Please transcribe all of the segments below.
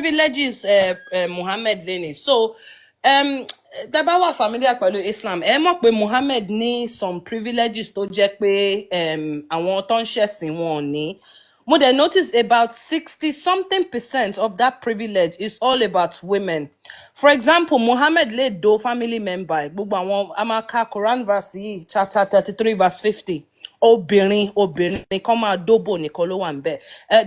privileges Muhammad lẹ́ni. So tẹ́ bá wà familiar pẹ̀lú Islam, ẹ mọ̀ pé Muhammad ní some privileges tó jẹ́ pé àwọn tó ń ṣẹ̀sìn wọn ò ní. Mo dẹ̀ notice about 60 something percent of that privilege is all about women. For example, Muhammad lè do family member. Gbogbo àwọn amaka Quran verse yìí, chapter 33 verse 50, obìnrin obìnrin kan máa dóbò nìkan ló wà ń bẹ̀.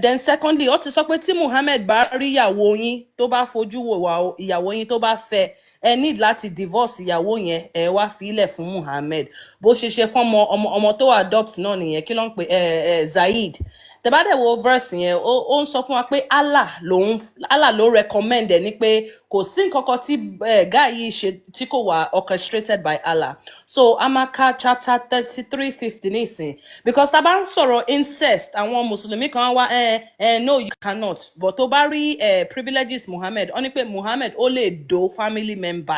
Then secondly, ó ti sọ pé tí Muhammed bá rí ìyàwó yín, tó bá fojú wò wá ìyàwó yín, tó bá fẹ́, ẹ need láti divorce ìyàwó yẹn, ẹ wá filẹ̀ fún Muhammed. Bó ṣe ṣe fún ọmọ ọmọ ọmọ tó adopt náà nìyẹn. Kí ló ń pè ẹ ẹ Zaid. Tẹ́ bá dẹ̀ wo verse yẹn, ó ń sọ fún wa pé Allah lòun, Allah ló recommend ẹ ní pé kò sí nǹkan kan tí guy yìí ṣe tí kò wà orchestrated by Allah. So amaka chapter 33:50 nísìn, because tá a bá ń sọ̀rọ̀ incest, àwọn mùsùlùmí kan wá ẹ no, you cannot. But tó bá rí privileges Muhammad, ó ní pé Muhammad ó lè do family member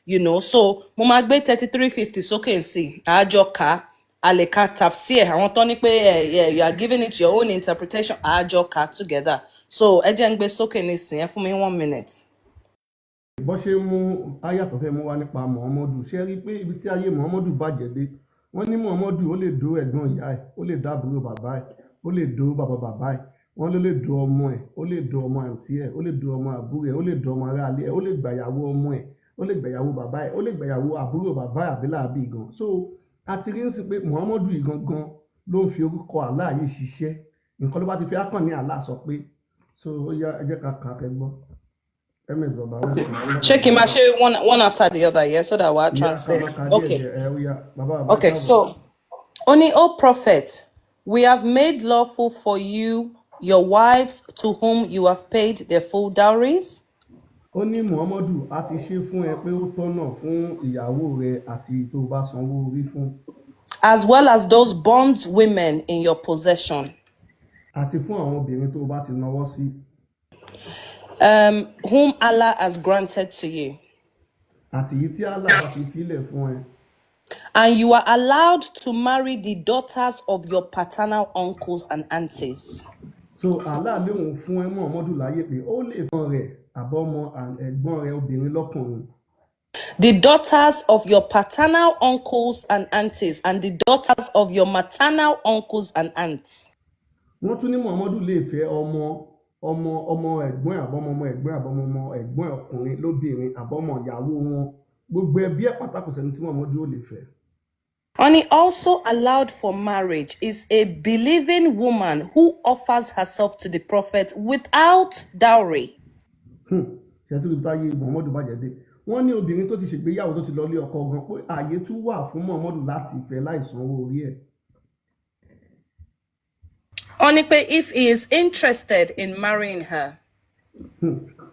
ẹ. So mo máa gbé 33:50 sókè sí àjọ ká àlèkà tafsir. Àwọn tó ní pé ẹ you are giving it your own interpretation, àjọ ká together. So ẹ jẹ́ ń gbé sókè nísìn. Ẹ fún mi one minute. Bó ṣe mú àyà tó fẹ́ mú wá nípa Muhammadu, ṣe rí i pé ibi tí ayé Muhammadu bàjẹ́ dé, wọ́n ní Muhammadu ó lè dó ẹ̀gbọ́n ìyá ẹ̀, ó lè dó àbúrò bàbá ẹ̀, ó lè dó bàbá bàbá ẹ̀, wọ́n ló lè dó ọmọ ẹ̀, ó lè dó ọmọ àǹtí ẹ̀, ó lè dó ọmọ àbúrò ẹ̀, ó lè dó ọmọ aráalé ẹ̀, ó lè gbàyàwó ọmọ ẹ̀, ó lè gbàyàwó bàbá ẹ̀, ó lè gbàyàwó àbúrò bàbá ẹ̀ àbí làbí gan. So a ti rí ń sìn pé Muhammadu yìí gangan ló ń fi orúkọ Allah yìí ṣiṣẹ́. Nǹkan ló bá ti fi ákàn ní Allah sọ pé. So ó yá, ẹ jẹ́ ká kà á kẹ́ gbọ́. Ms bàbá, welcome. Ṣé kí n máa ṣe one one after the other, yeah, so that wàá Ìyá ká translate? máa ka díẹ̀ Okay. díẹ̀ ẹ. Ó yá, bàbá bàbá. Okay. Káàbọ̀. So only, O Prophet, we have made lawful for you your wives to whom you have paid their full dowries, Ó ní Muhammadu, a ti ṣe fún ẹ pé ó tọ́nà fún ìyàwó rẹ àti tó bá sanwó orí fún, as well as those bondswomen in your possession, àti fún àwọn obìnrin tó bá ti náwó sí, whom Allah has granted to you. àti èyí tí Allah bá ti filẹ̀ fún ẹ. And you are allowed to marry the daughters of your paternal uncles and aunties. So Allah lóun fún ẹ Muhammadu láyè pé ó lè fún rẹ àbọ̀mọ ẹ̀gbọ́n rẹ obìnrin lọ́kùnrin. The daughters of your paternal uncles and aunties, and the daughters of your maternal uncles and aunts. Wọ́n tún ní Muhammadu lè fẹ́ ọmọ ọmọ ọmọ ẹ̀gbọ́n ẹ̀, àbọ̀mọ ọmọ ẹ̀gbọ́n ẹ̀, àbọ̀mọ ọmọ ẹ̀gbọ́n ẹ̀ ọkùnrin lóbìnrin, àbọ̀mọ ìyàwó wọn. Gbogbo ẹbí ẹ̀ pátá, kò sẹ́ni tí Muhammadu ò lè fẹ́. And he also allowed for marriage is a believing woman who offers herself to the Prophet without dowry. Ṣe tó ibi táyé Muhammadu bàjẹ́ dé? Wọ́n ní obìnrin tó ti ṣègbéyàwó, tó ti lọ lé ọkọ gan, pé ààyè tún wà fún Muhammadu láti fẹ́ láì sanwó orí ẹ̀. Ó ní pé if he is interested in marrying her.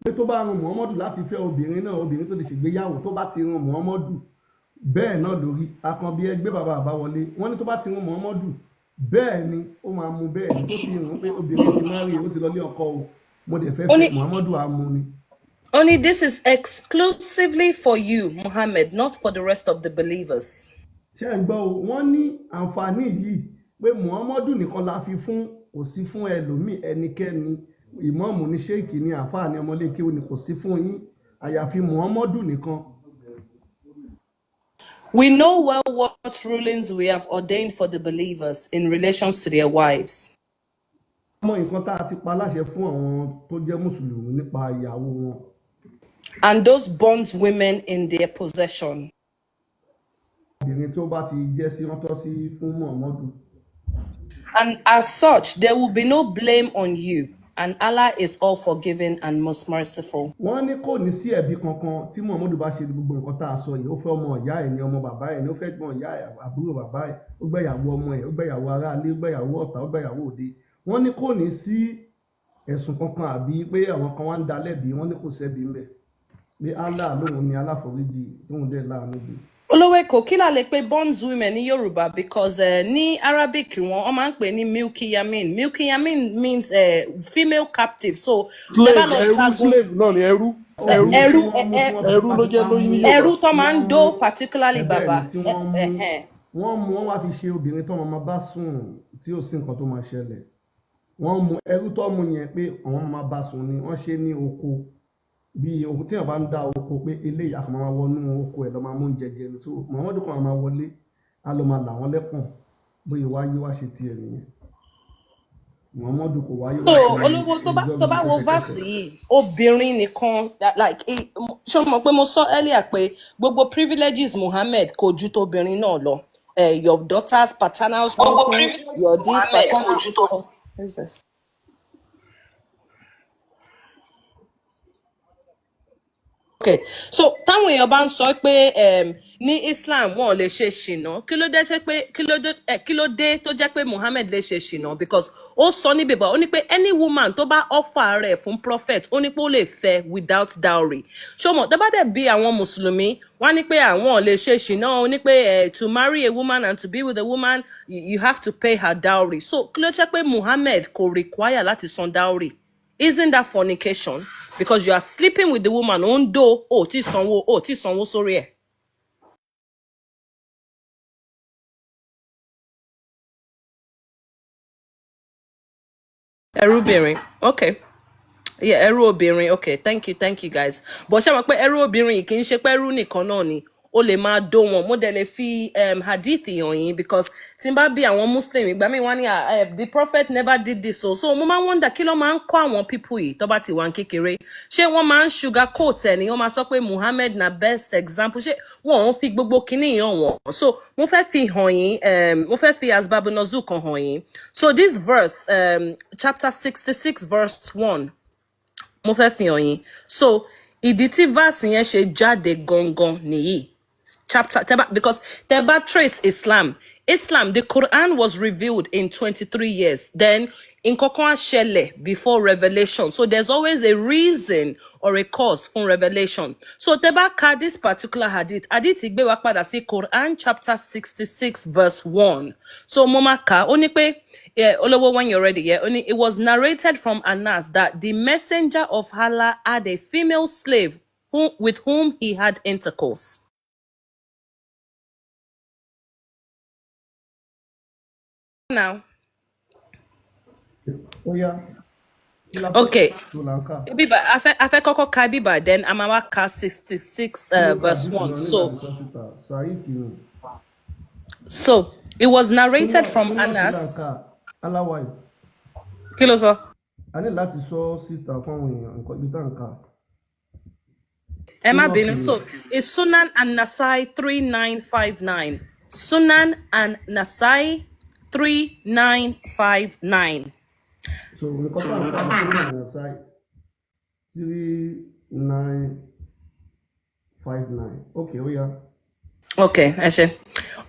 Pé tó bá ran Muhammadu láti fẹ́ obìnrin náà, obìnrin tó ti ṣègbéyàwó, tó bá ti ran Muhammadu bẹ́ẹ̀ náà lórí akànbí ẹgbẹ́ bàbá àbáwọlé, wọ́n ní tó bá ti ran Muhammadu bẹ́ẹ̀ ni ó máa mú bẹ́ẹ̀ ni. Tó ti ràn pé obìnrin ti marry, ó ti lọ lé ọkọ o, mo dẹ̀ fẹ́ Ó ní fẹ́, Muhammadu á mú ni. Only this is exclusively for you, Muhammad, not for the rest of the believers. Ṣé ń gbọ́ o? Wọ́n ní àǹfààní yìí pé Muhammadu nìkan la fi fún, kò sí fún ẹlòmíì, ẹnikẹ́ni, ìmáàmù ní, sheikh ní, àfáà ní, ọmọlékéwù ní, kò sí fún yín àyàfi Muhammadu nìkan. We know well what rulings we have ordained for the believers in relations to their wives. Mọ nǹkan tá a ti pa láṣẹ fún àwọn tó jẹ́ mùsùlùmí nípa ìyàwó wọn and those bondswomen in their possession, obìnrin tó bá ti jẹ́ sí wọ́n tọ́ sí fún Muhammadu. And as such, there will be no blame on you. And Allah is all forgiving and most merciful. Wọ́n ní kò ní sí ẹ̀bi kankan tí Muhammadu bá ṣe gbogbo nǹkan tá a sọ yìí. Ó fẹ́ ọmọ ìyá ẹ̀ ní, ọmọ bàbá ẹ̀ ní, ó fẹ́ gbọ́n ìyá ẹ̀, àbúrò bàbá ẹ̀, ó gbẹ̀yàwó ọmọ ẹ̀, ó gbẹ̀yàwó aráalé, ó gbẹ̀yàwó ọ̀tá, ó gbẹ̀yàwó òde. Wọ́n ní kò ní sí ẹ̀sùn kankan àbí pé àwọn kan wá ń da lẹ́bi. Wọ́n ní kò sẹ́bi ńbẹ̀, pé Allah lóun ní aláforíjì tóun dẹ̀ láàánú jù. Olówó Èkó, kí la lè pe bondswomen ní Yorùbá? Because ní Arabic wọn, wọ́n máa ń pè ní milki yamin. Milki yamin means female captive. So tẹ́ bá Slave. lọ Ẹrú. jagun, Slave náà ni ẹrú, ẹrú. Ẹrú. Ẹrú ló jẹ́ lóyún ní Yorùbá. Ẹrú tó máa ń dó particularly, Bẹ́ẹ̀ bàbá. ni, tí wọ́n mú, wọ́n mú, wọ́n wá fi ṣe obìnrin tó máa bá sùn tí ò sí nǹkan tó máa ṣẹlẹ̀. Wọ́n mú ẹrú tó mú yẹn pé àwọn máa bá sùn ni. Wọ́n ṣe ní oko bí oko tí wọ́n bá ń dá oko pé eléyìí a kàn máa wọnú oko ẹ̀ lọ́ máa mú oúnjẹ jẹ ni. So Muhammadu kan máa wọlé, á lọ máa là wọ́n lẹ́pọ̀n. Bóyá wáyé wá ṣe tiẹ̀ nìyẹn. Muhammadu kò wáyé So wá ṣe olówó, tó bá ìjọ tó bá mi wo kẹsẹ̀kẹsẹ̀. Verse yìí, obìnrin nìkan like ṣé o mọ̀ pé mo sọ earlier pé gbogbo privileges Muhammad kò ju tóbìnrin náà lọ? Your daughter's paternal uncle, your this paternal, oh, who is this? Okay, so táwọn èèyàn bá ń sọ pé ní Islam wọn ò lè ṣe ṣìnà, kí ló dé jẹ́ pé kí ló dé tó jẹ́ pé Muhammad lè ṣe ṣìnà? Because ó sọ níbí bá, ó ní pé any woman tó bá offer rẹ̀ fún prophet, ó ní pé ó lè fẹ́ without dowry. Ṣó mọ̀, tó bá dẹ̀ bí àwọn mùsùlùmí, wọ́n á ní pé àwọn ò lè ṣe ṣìnà, ó ní pé to marry a woman and to be with a woman, you have to pay her dowry. So kí ló jẹ́ pé Muhammad kò require láti san dowry? Isn't that fornication? Because you are sleeping with the woman, ó ń dó, ó tí sanwó sórí ẹ̀. Ẹrúbìnrin, okay. Yeah, ẹrú obìnrin, okay. Thank you, thank you guys. But ṣé mọ̀ pé ẹrú obìnrin yìí kì í ṣe pé ẹrú nìkan náà ni. O lè máa dó wọn. Mo dẹ̀ lè fi hadith hàn yín, because tí n bá bí àwọn Muslim ìgbà míì, wọ́n ní, "Ah, the prophet never did this." So mo máa ń wonder kí ló máa ń kọ́ àwọn people yìí tó bá ti wà ní kékeré. Ṣé wọ́n máa ń sugar coat ẹ̀ ni? Wọ́n máa sọ pé Muhammad na best example. Ṣé wọ́n ń fi gbogbo kinní hàn wọ́n? So mo fẹ́ fi hàn yín, mo fẹ́ fi Asbabun Nuzul kan hàn yín. So this verse, chapter 66 verse 1, mo fẹ́ fi hàn yín. So ìdí tí verse yẹn ṣe jáde gangan nìyí. Chapter tẹ́ bá, because tẹ́ bá trace Islam, the Quran was revealed in 23 years. Then nǹkan kan á ṣẹlẹ̀ before revelation, so there's always a reason or a cause fún revelation. So tẹ́ bá ka this particular hadith, hadith gbé wa padà sí Quran chapter 66 verse 1. So mo máa kà á. Ó ní pé, yeah, Olowo, when you're ready, yeah. Only it was narrated from Anas that the messenger of Allah had a female slave with whom he had intercourse. Now, Ó yá, kí la fẹ́ okay. tó là ń kà? Bíbá, a fẹ́ kọ́kọ́ ka bíbá, then a máa wá ka 66 Kí ló kà verse bí 1. náà nígbà So, tí sọ síta Saheed nù. So it was narrated Súnà from súnà kí là ń Anas. kà aláwàyè? Kí ló sọ? A ní láti sọ síta fún àwọn èèyàn nǹkan ibi tá à ń kà. Ẹ má Súnà bínú. kìíní. So it's Sunan and Nasai 3959. Sunan and Nasai 3959. So nǹkan tá à ń kà ní Sunan Nasai 3959. Okay, ó yá. Okay, ẹ ṣé.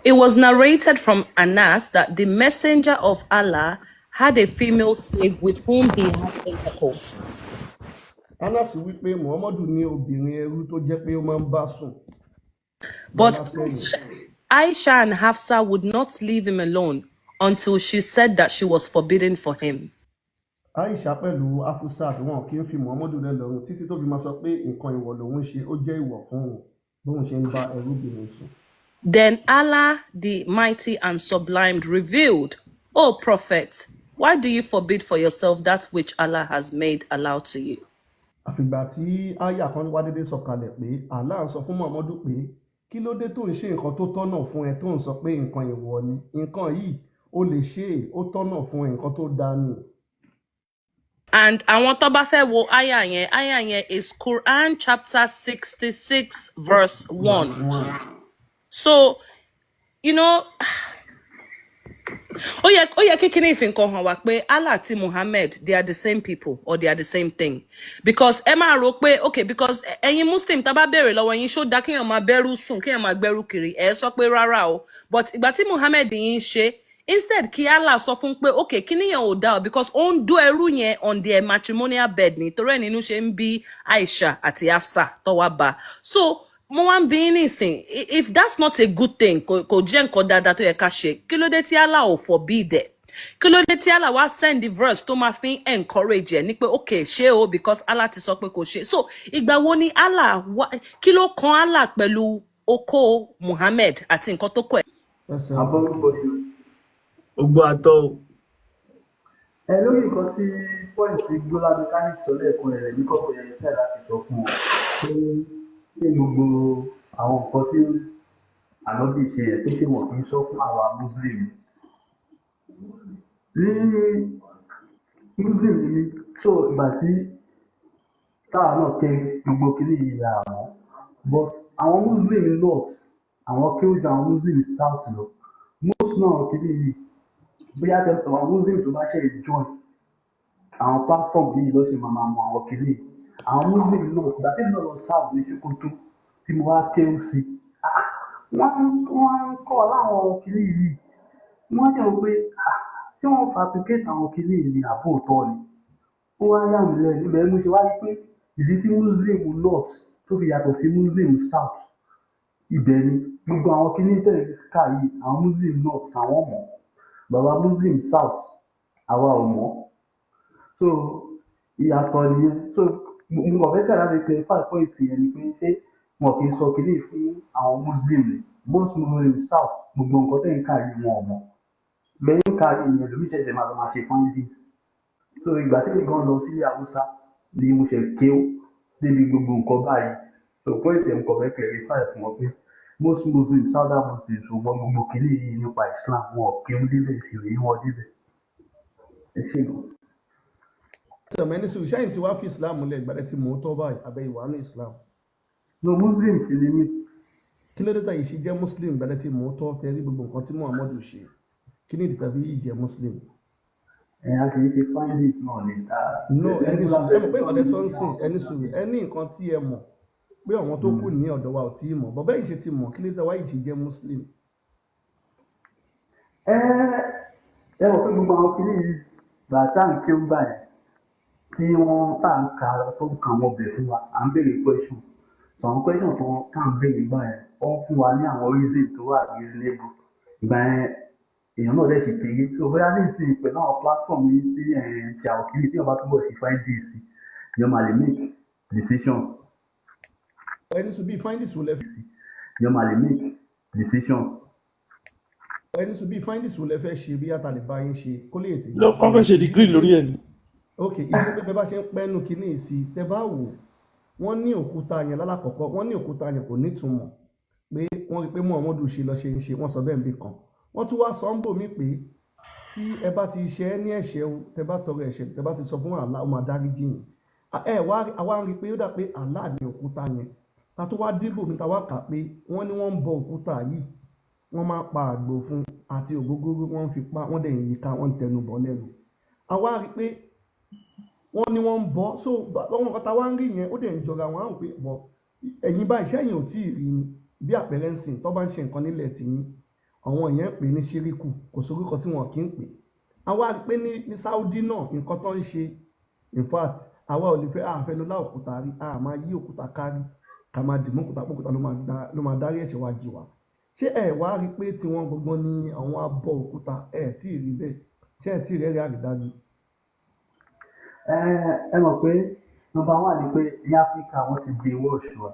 It was narrated from Anas that the messenger of Allah had a female slave with whom he had intercourse. Anas wí pé Muhammadu ní obìnrin ẹrú tó jẹ́ pé ó máa ń bá sùn. But Bàbá sẹ́yìn. Aisha and Hafsa would not leave him alone until she said that she was forbidden for him. Aisha pẹ̀lú Afusat, wọn kì í fi Muhammadu lẹ́ lọ́rùn títí tó fi máa sọ pé nǹkan ìwọ̀ lòun ṣe, ó jẹ́ ìwọ̀ fún òun bóun ṣe ń bá ẹrúbìnrin sùn. Then Allah, the Mighty and Sublimed, revealed, "O Prophet, why do you forbid for yourself that which Allah has made allowed to you?" Àfìgbà tí aya kan wá dédé sọ̀kalẹ̀ pé Allah ń sọ fún Muhammadu pé kí ló dé tó ń ṣe nǹkan tó tọ́nà fún ẹ tó ń sọ pé nǹkan ìwọ̀ ni nǹkan yìí, ó lè ṣe é, ó tọ́nà fún ẹ, nǹkan tó dáa ni. And àwọn tó bá fẹ́ wo aya yẹn is Quran chapter 66 verse Verse 1. 1. So, ó yẹ kí kíní ìfìǹkan hàn wá pé Allah àti Muhammad, they are the same people or they are the same thing. Because ẹ máa rò pé, okay, because ẹ̀yin Muslim, tá a bá béèrè lọ́wọ́ yín, ṣó dáa kéèyàn máa bẹ́rù sùn, kéèyàn máa gbẹ́rù kiri? Ẹ sọ pé rárá o. But ìgbà tí Muhammad yìí ń ṣe, instead kí Allah sọ fún pé okay, kíní yẹn ò dáa o, because ó ń dó ẹrú yẹn on their matrimonial bed ni, torí ẹ̀ nínú ṣe ń bí Aisha àti Hafsa tó wá bá. So mo wá ń bí yín nísìn, if that's not a good thing, kò jẹ́ nǹkan dáadáa tó yẹ ká ṣe, kí ló dé tí Allah ò forbid ẹ̀? Kí ló dé tí Allah wá send the verse tó máa fi ń encourage ẹ̀ ní pé okay, ṣé o, because Allah ti sọ pé kò ṣe? So ìgbà wo ni Allah wá, kí ló kan Allah pẹ̀lú okó Muhammad àti nǹkan tó kọ ẹ̀? Ẹsẹ̀ Abọ́rúbọyè, ogbó atọ́ o. Ẹ lórí nǹkan tí point Gbọ́lá mechanic sọ lẹ́ẹ̀kan rẹ̀ ní kọ́kọ́ yẹn fẹ́ láti sọ fún ọ pé ṣé gbogbo àwọn nǹkan tí ànábì ṣe yẹn pé ṣé wọn kì í sọ fún àwa Muslim ní Muslim ni mí. So ìgbà tí táwa náà ké gbogbo kìíní yìí la mọ̀, but àwọn Muslim north, àwọn kéwù ju àwọn Muslim south lọ. Most náà kìíní yìí, bóyá tẹ àwọn Muslim tó bá ṣe join àwọn platform yìí ló ṣe máa mọ àwọn kìíní. Àwọn Muslim north, ìgbà tí èmi náà lọ serve ní Sokoto tí mo wá kéwù sí, ah, wọ́n ń kọ́ láwọn kìíní yìí, wọ́n jẹ́ pé, ah, tí wọ́n fabricate àwọn kìíní yìí ní àbò òótọ́ ni. Ó wá yà mí lẹ́nu ibẹ̀ mo ṣe wá rí pé ìdí tí Muslim north tó fi yàtọ̀ sí Muslim south ibẹ̀ ni gbogbo àwọn kìíní tẹ̀lé ká yìí. Àwọn Muslim north àwọn mọ̀, bàbá Muslim south àwa ò mọ̀. So ìyàtọ̀ nìyẹn. So mo kàn fẹ́ ṣàlàyé clarify point yẹn ni pé ṣé wọn kì í sọ kìíní fún àwọn Muslim ni? Most Muslim south, gbogbo nǹkan tẹ̀ ń kà yìí wọn ò mọ̀. Bẹ́ẹ̀ ń kà yìí yẹn lómi ṣẹ̀ṣẹ̀ máa lọ máa ṣe findings. So ìgbà tí èmi gan lọ sílé Haúsá ni mo ṣe kéwú débi gbogbo nǹkan báyìí. So point ẹ̀ mo kàn fẹ́ clarify fún wọn pé most Muslims, southern Muslims, ò mọ gbogbo kìíní yìí nípa Islam. Wọn ò kéwú débẹ̀ sí rí wọn débẹ̀. Ẹ ṣé gan. Sọmọ ẹni sùn sẹ́yìn tí wàá fi Islam lẹ̀ ìgbàlẹ̀ tí mò ń tọ́ báyìí abẹ́ ìwà ní Islam? No, Muslim sì ni mí. Kí ló dé tá yìí ṣe jẹ́ Muslim ìgbàlẹ̀ tí mò ń tọ́ tẹ́rí gbogbo nǹkan tí Muhammadu ṣe? Kí ni ìdí tàbí yìí jẹ́ Muslim? Ẹ a kì í ṣe findings náà ni. No, ẹni sùn, ẹ mọ̀ pé ìwádìí sọ́nsìn ẹni sùn, ẹ ní nǹkan tí ẹ mọ̀ pé àwọn tó kù ní ọ̀dọ̀ wa ò tí ì mọ̀ bọ́ bẹ́ẹ̀ ṣe ti mọ̀. Kí ló dé wáyé ṣe jẹ́ Muslim? Ẹ mọ̀ pé gbogbo àwọn kìíní yìí, gbà tá à ń kí ó gbà yẹn tí wọ́n tá à ń ka tó ń ka àwọn ọbẹ̀ fún wa, à ń béèrè question. So àwọn question tó tá à ń béèrè gbà yẹn, wọ́n fún wa ní àwọn reason tó wà reasonable. Ìgbà yẹn èèyàn náà dẹ̀ sì kéré. So bóyá nísìnyí pẹ̀lú àwọn platform yìí tí ẹ̀ ń ṣe àwọn kìíní, tí wọ́n bá túbọ̀ ṣe findings sí, èèyàn máa lè make decision. Ẹni sùn, bíi findings wo lẹ Èèyàn máa lè make decision. Ẹni sùn, bíi findings wo lẹ fẹ́ ṣe bí àtàlẹ́ bá yín ṣe kó lè tètè? Lọ wọ́n fẹ́ ṣe degree lórí ẹ̀ ni. Ok, ìdí pé bẹ́ẹ̀ bá ṣe ń pẹ́nu kínní ìsì tẹ bá wò, wọ́n ní òkúta yẹn lálàkọ́kọ́, wọ́n ní òkúta yẹn kò nítumọ̀, pé wọ́n rí pé Muhammadu ṣe lọ ṣe ń ṣe. Wọ́n sọ bẹ́ẹ̀ níbì kan, wọ́n tún wá sọ ń bò mí pé tí ẹ bá ti ṣe é ní ẹ̀ṣẹ̀ o, tẹ bá tọrọ ẹ̀ṣẹ̀, tẹ bá ti sọ fún Allah, ó máa dáríjì yín. Ẹ wá àwa ń rí i pé ó dà pé Allah ní òkúta yẹn. Ta tó wá débò mi ta wá kà pé wọ́n ní wọ́n ń bọ òkúta yìí, wọ́n máa pa àgbò fún àti ògógóró, wọ́n ń fi pa, wọ́n dẹ̀ ń yíká, wọ́n ń tẹnu bọ̀ lẹ́nu. Àwa rí i pé wọ́n ní wọ́n ń bọ́. So àwọn nǹkan tá a wá ń rí yẹn, ó dẹ̀ ń jọra wọn. Á rò pé bọ̀ ẹ̀yin báyìí sẹ́yìn ò tí ì rí ni. Bí àpẹẹrẹ ń sìn tó bá ń ṣe nǹkan nílẹ̀ tìyín, àwọn èèyàn ń pè ní ṣíríkù, kò sórúkọ tí wọn kì í pè. Àwa rí i pé ní Saudi náà, nǹkan tó ń ṣe, in fact, àwa ò lè fẹ́ àfẹnulá òkúta rí, a máa yí òkúta kárí, ká máa dìmọ́ òkúta pé òkúta ló máa dárí ẹ̀ṣẹ̀ wa jì wá. Ṣé ẹ wá rí i pé tiwọn gbọgbọ́n ní àwọn abọ́ òkúta? Ẹ tí ì rí bẹ́ẹ̀? Ṣé ẹ tí ì rẹ́rìí àrídájú? Ẹ mọ̀ pé number one ni pé ní Áfíríkà wọ́n ti gbé owó òṣùwọ̀n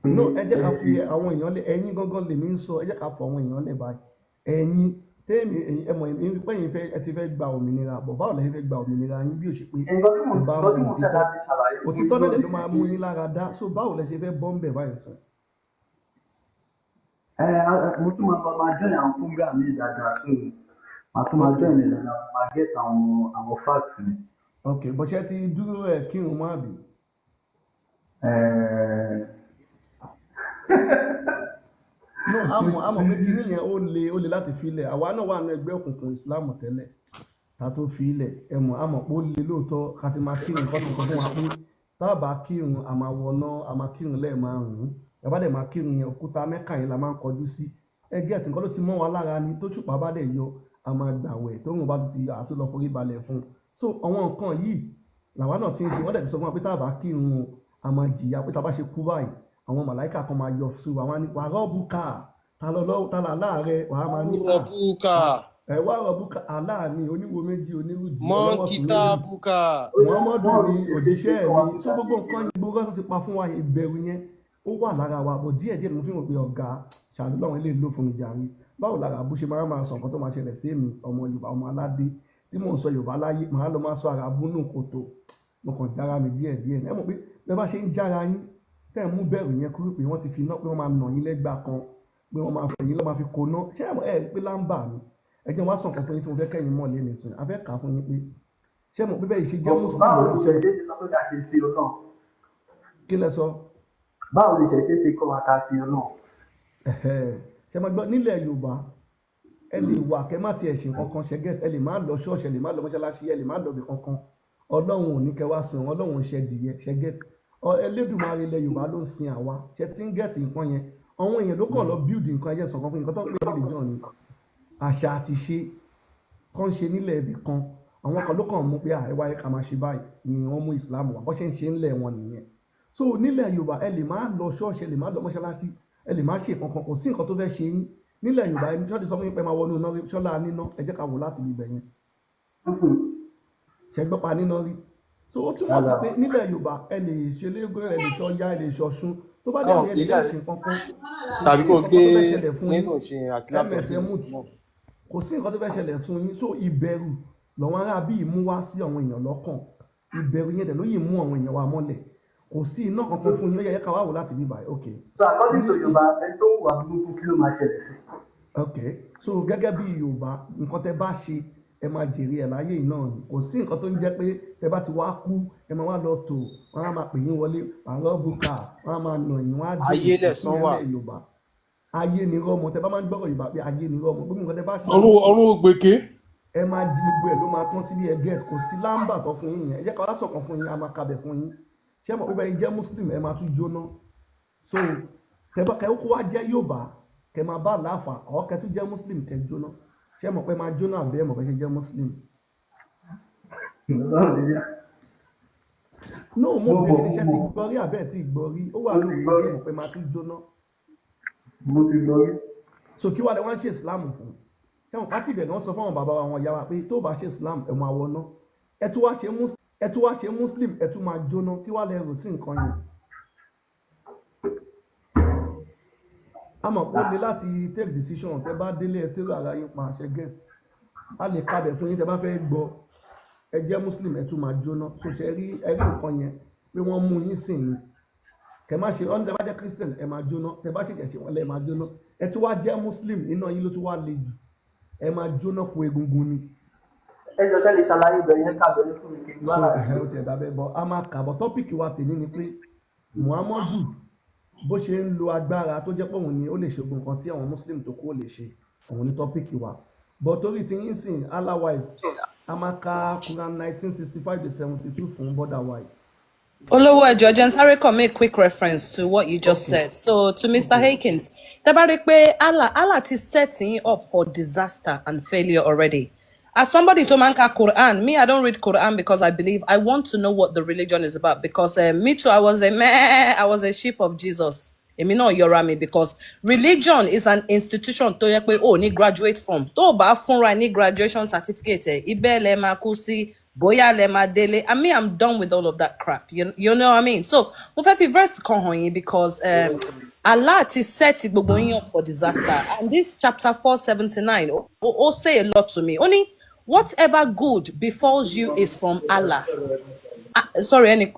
pé No, ẹ jẹ́ ká fi àwọn èèyàn lẹ̀. Ẹ̀yin gangan lèmi ń sọ. Ẹ jẹ́ ká fọ àwọn èèyàn lẹ̀ báyìí. Ẹ̀yin tẹ́ẹ̀mì ẹ̀yin ẹ mọ̀ èmi pé ẹ̀yin fẹ́, ẹ ti fẹ́ gba òmìnira bọ̀. Báwo lẹ́yìn fẹ́ gba òmìnira yín bí ó ṣe pé Nǹkan tí mo ẹ bá nǹkan tí mọ mo ṣe òtítọ́ láti ṣàlàyé fún yín òtítọ́ náà dẹ̀ lónìí ló máa ni mú pé yín lára dá. So báwo lẹ ṣe fẹ́ bọ́ ń bẹ̀ báyìí sàn? Ẹ mo tún máa lọ máa join àwọn program mi dáadáa, so màá tún máa Ok. join ẹ̀ dáadáa, máa get àwọn facts mi. Ok, bó ṣe ti dúró ẹ kírun mọ́ àbí? Ẹ No, àmọ̀ pé kinní yẹn ó le láti filẹ̀. Àwa náà wà nínú ẹgbẹ́ òkùnkùn Ìsìláàmù tẹ́lẹ̀ ká tó filẹ̀. Ẹ mọ̀, àmọ̀ pé ó le lóòótọ́ ká ti máa kírun. Nǹkan tó sọ fún wa pé tá a bá kírun, a máa wọná, a máa kírun lẹ́ẹ̀márùn-ún, bàbá dẹ̀ máa kírun yẹn, òkúta Mẹ́kà yẹn la máa ń kọjú sí. Ẹgẹ́ àti nǹkan ló ti mọ́ wa lára ni. Tó ṣùpá bá dẹ̀ yọ, a máa gbàwẹ̀, tóun bá tún ti yọ, àti lọ forí balẹ̀ fún un. So àwọn nǹkan yìí làwa náà ti ń ṣe. Wọ́n dẹ̀ ti sọ fún wa pé tá a bá kírun o, a máa jìyà, pé tá a bá ṣe kú báyìí, àwọn màláìkà kan máa yọ sí wa, wọ́n á ní wàá rọ́ọ̀bù ká ta lọ lọ́wọ́ ta là láàrẹ wàá máa ní à Rọ̀bùkà, ẹ wá rọ̀bùkà aláàánú oníwo méjì onírúdì ọlọ́wọ́ sùn méjì mọ́ńkítàbùkà. Muhammadu wọ́n ni rí òjíṣẹ́ ṣe kọ́ mi. So gbogbo nǹkan yìí, gbogbo nǹkan tó ti pa fún wa, ìbẹ̀rù yẹn ó wà lára wa bọ̀ díẹ̀ díẹ̀. Ni mo fi hàn pé ọ̀gá ṣàánú láwọn eléyìí ló fún mi jàre. Báwo lára bó ṣe máa máa sọ nǹkan tó máa ṣẹlẹ̀ sí èmi ọmọ Yorùbá, ọmọ aládé? Tí mò ń sọ Yorùbá láyé, màá lọ máa sọ Àràbù nù kòtò. Mo kàn jára mi díẹ̀ díẹ̀. Ẹ mọ̀ pé bẹ́ẹ̀ bá ṣe ń jára yín, tẹ́ ẹ̀ mú bẹ̀rù yẹn kúrò pé wọ́n ti fi iná, pé wọ́n máa nà yín lẹ́gbàá kan, pé wọ́n máa fẹ̀yìn lọ́ máa fi koná. Ṣé ẹ mọ̀ ẹ rí pé lámbà mi? Ẹ jẹ́ n wá sọ nǹkan fún yín tí mo fẹ́ kẹ́yìn mọ̀ lé nìsín. A fẹ́ kà á fún yín pé ṣé ẹ mọ̀ pé bẹ́ẹ̀ ṣe jẹ́ Muslim Báwo náà ni ṣe ìṣẹ̀ṣe ṣe sọ pé ká ṣe sí Ọlọ́run? Kí lẹ sọ? Báwo ni ìṣẹ̀ṣe ṣe kọ́ wa ká sí Ọlọ́run? Ẹ̀hẹ́. Ṣé máa gbọ́, nílẹ̀ Yorùbá, ẹ lè wà kẹ́ má tiẹ̀ ṣe nǹkan kan, ṣẹ́gẹ́, ẹ lè má lọ ṣọ́ọ̀ṣì, ẹ lè má lọ mọ́ṣáláṣí, ẹ lè má lọ ibì kankan. Ọlọ́run ò ní kẹ́ wá sìn, Ọlọ́run ń ṣe dìyẹ, ṣẹ́gẹ́. Elédùmarè ilẹ̀ Yorùbá ló ń sin àwa. Ṣe tí ń get nǹkan yẹn? Àwọn èèyàn ló kàn lọ build nǹkan ẹ̀jẹ̀ sọ̀kan fún nǹkan tó ń pè ní religion ni àṣà àti ṣe kàn ń ṣe nílẹ̀ ibì kan. Àwọn kan ló kàn mú pé àìwá ẹ ká máa ṣe báyìí ni wọ́n mú Islam wá. Bó ṣe ń ṣe ńlẹ̀ wọn nìyẹn. So nílẹ̀ Yorùbá, ẹ lè má lọ ṣọ́ọ̀ṣì, ẹ lè má lọ mọ́ṣáláṣí, ẹ lè má ṣe kankan, kò sí nǹkan tó fẹ́ ṣe yín. Nílẹ̀ Yorùbá, ẹni ṣọ́ọ̀ṣì sọ fún yín pé ẹ máa wọnú iná rí, ṣọ́lá níná? Ẹ jẹ́ ká wò láti ibẹ̀ yẹn. Ṣe gbọ́ pa níná rí? So ó túmọ̀ sí Rárá. pé nílẹ̀ Yorùbá, ẹ lè ṣe léegun, ẹ lè ṣọya, ẹ lè ṣọ̀ṣun, tó bá dẹ̀ Táwọn ní ẹ lè kì í má jáde ṣe nǹkan kan, kò tàbí sí kó nǹkan gbé kan tó fẹ́ ṣẹlẹ̀ fún kíní yín. tó ń ṣe àti laptop Ms yìí mute. náà. Kò sí nǹkan tó fẹ́ ṣẹlẹ̀ fún yín. So ìbẹ̀rù lọ́wọ́n ará bíi mú wá sí àwọn èèyàn lọ́kàn. Ìbẹ̀rù yẹn dẹ̀ ló yìí mú àwọn èèyàn wa mọ́lẹ̀. Kò sí iná kankan fún yín. Ó yẹ ká wá wò láti bí báyìí. Ok. So according Ní to Yorùbá, ẹni tó ń wà burúkú, kí ló máa ṣẹlẹ̀ sí? Ok, so gẹ́gẹ́ bí Yorùbá, nǹkan tẹ́ bá ṣe, ẹ máa jèrè ẹ̀ láyé yìí náà ni. Kò sí nǹkan tó ń jẹ́ pé tẹ́ bá ti wá kú, ẹ máa wá lọ tò, wọ́n á máa pè yín wọlé àárọ̀ bùkà, wọ́n á máa nà yín, wọ́n á dé Ayé yín. Kò sí lẹ̀san yẹn wà. lẹ̀ Yorùbá. Ayé ni rọ́mọ. Tẹ́ bá máa ń gbọ́rọ̀ Yorùbá pé ayé ni rọ́mọ, gbogbo nǹkan tẹ́ bá ṣe, Ọ̀run ọ̀run ògbèké. ẹ máa di gbogbo ẹ̀ ló máa tán síbi ẹgẹ́. Kò sí lámbà tó fún yín yẹn. Ẹ jẹ́ ká wá sọ̀kan fún yín, a máa kabẹ̀ fún yín. Ṣé mọ̀ pé bẹ́ẹ̀ jẹ́ Muslim, ẹ máa tún jóná? So tẹ́ bá kẹ́ kó wá jẹ́ Yorùbá, kẹ́ máa bá láàfà ọ̀, kẹ́ tún jẹ́ Muslim, kẹ́ jóná. Ṣé mọ̀ pé máa jóná àbẹ́ mọ̀ pé ṣe jẹ́ Muslim? Ọlọ́run ní yá. No, mo Mo bèrè mọ̀, níṣẹ́ mo ti mọ̀. gbọ́ rí àbẹ́ tí gbọ́ rí? Ó wà Mo ti lóore. gbọ́ Ṣé rí. mọ̀ pé máa tún jóná? Mo ti gbọ́ rí. So kí wàá lẹ wá ń ṣe Islam fún? Ṣé wọn pátì ibẹ̀ ni wọ́n sọ fún àwọn bàbá wa, àwọn ìyá wa pé tó bá ṣe Islam, ẹ̀ máa wọná. Ẹ tún wá ṣe Muslim, ẹ tún máa jóná. Kí wàá lẹ rò sí nǹkan yẹn? A mọ̀ pé ó le láti take decision. Tẹ bá délé, ẹ tẹ́lẹ̀ ara yín pa àṣẹ get. A lè kabẹ̀ fún yín tẹ bá fẹ́ gbọ́. Ẹ jẹ́ Muslim, ẹ tún máa jóná. So ṣe rí, ẹ rí nǹkan yẹn pé wọ́n mú yín sìn ni. Kẹ má ṣe ọ́n. Tẹ bá jẹ́ Christian, ẹ máa jóná. Tẹ bá ṣèjẹ̀ ṣe wọ́n lẹ́ máa jóná. Ẹ tún wá jẹ́ Muslim, iná yín ló tún wá le jù. Ẹ máa jóná ku egungun ni. Ẹ jọ, sẹ́ni ṣàlàyé ibẹ̀ yẹn, kábẹ̀rẹ̀ fún mi kí n gbọ́ So àlàyé. ẹ̀hẹ́, ó ti ẹ̀dá bẹ́ẹ̀ bọ́, a máa kà bọ̀. Topic wa tèmi ni pé Muhammadu, bó ṣe ń lo agbára tó jẹ́ pé òun ni ó lè ṣe gbogbo nǹkan tí àwọn Muslim tó kú ò lè ṣe, òun ni topic wa. But torí ti yín sìn, Allah wife, a máa ka Quran 19:65 to 72 fún border wife. Olówó, ẹjọ, jẹ́ n sáré kàn make quick reference to what you just said. So to Mr. Akins, tẹ́ bá rí pé Allah ti set yín up for disaster and failure already. As somebody tó máa ń ka Quran, me, I don't read Quran because I believe I want to know what the religion is about, because me too, I was a sheep of Jesus. Èmi náà yọra mi because religion is an institution tó yẹ pé o ní graduate from. Tó o bá fúnra ẹ ní graduation certificate ẹ, ibẹ̀ lẹ máa kú sí, bóyá lẹ máa délé. I mean, I'm done with all of that crap. You know what I mean? So mo fẹ́ fi verse kan hàn yín because Allah ti set gbogbo yín up for disaster, and this chapter 479 ó say a lot to me. Ó ní, "Whatever good befalls you is from Allah." Ah, sorry,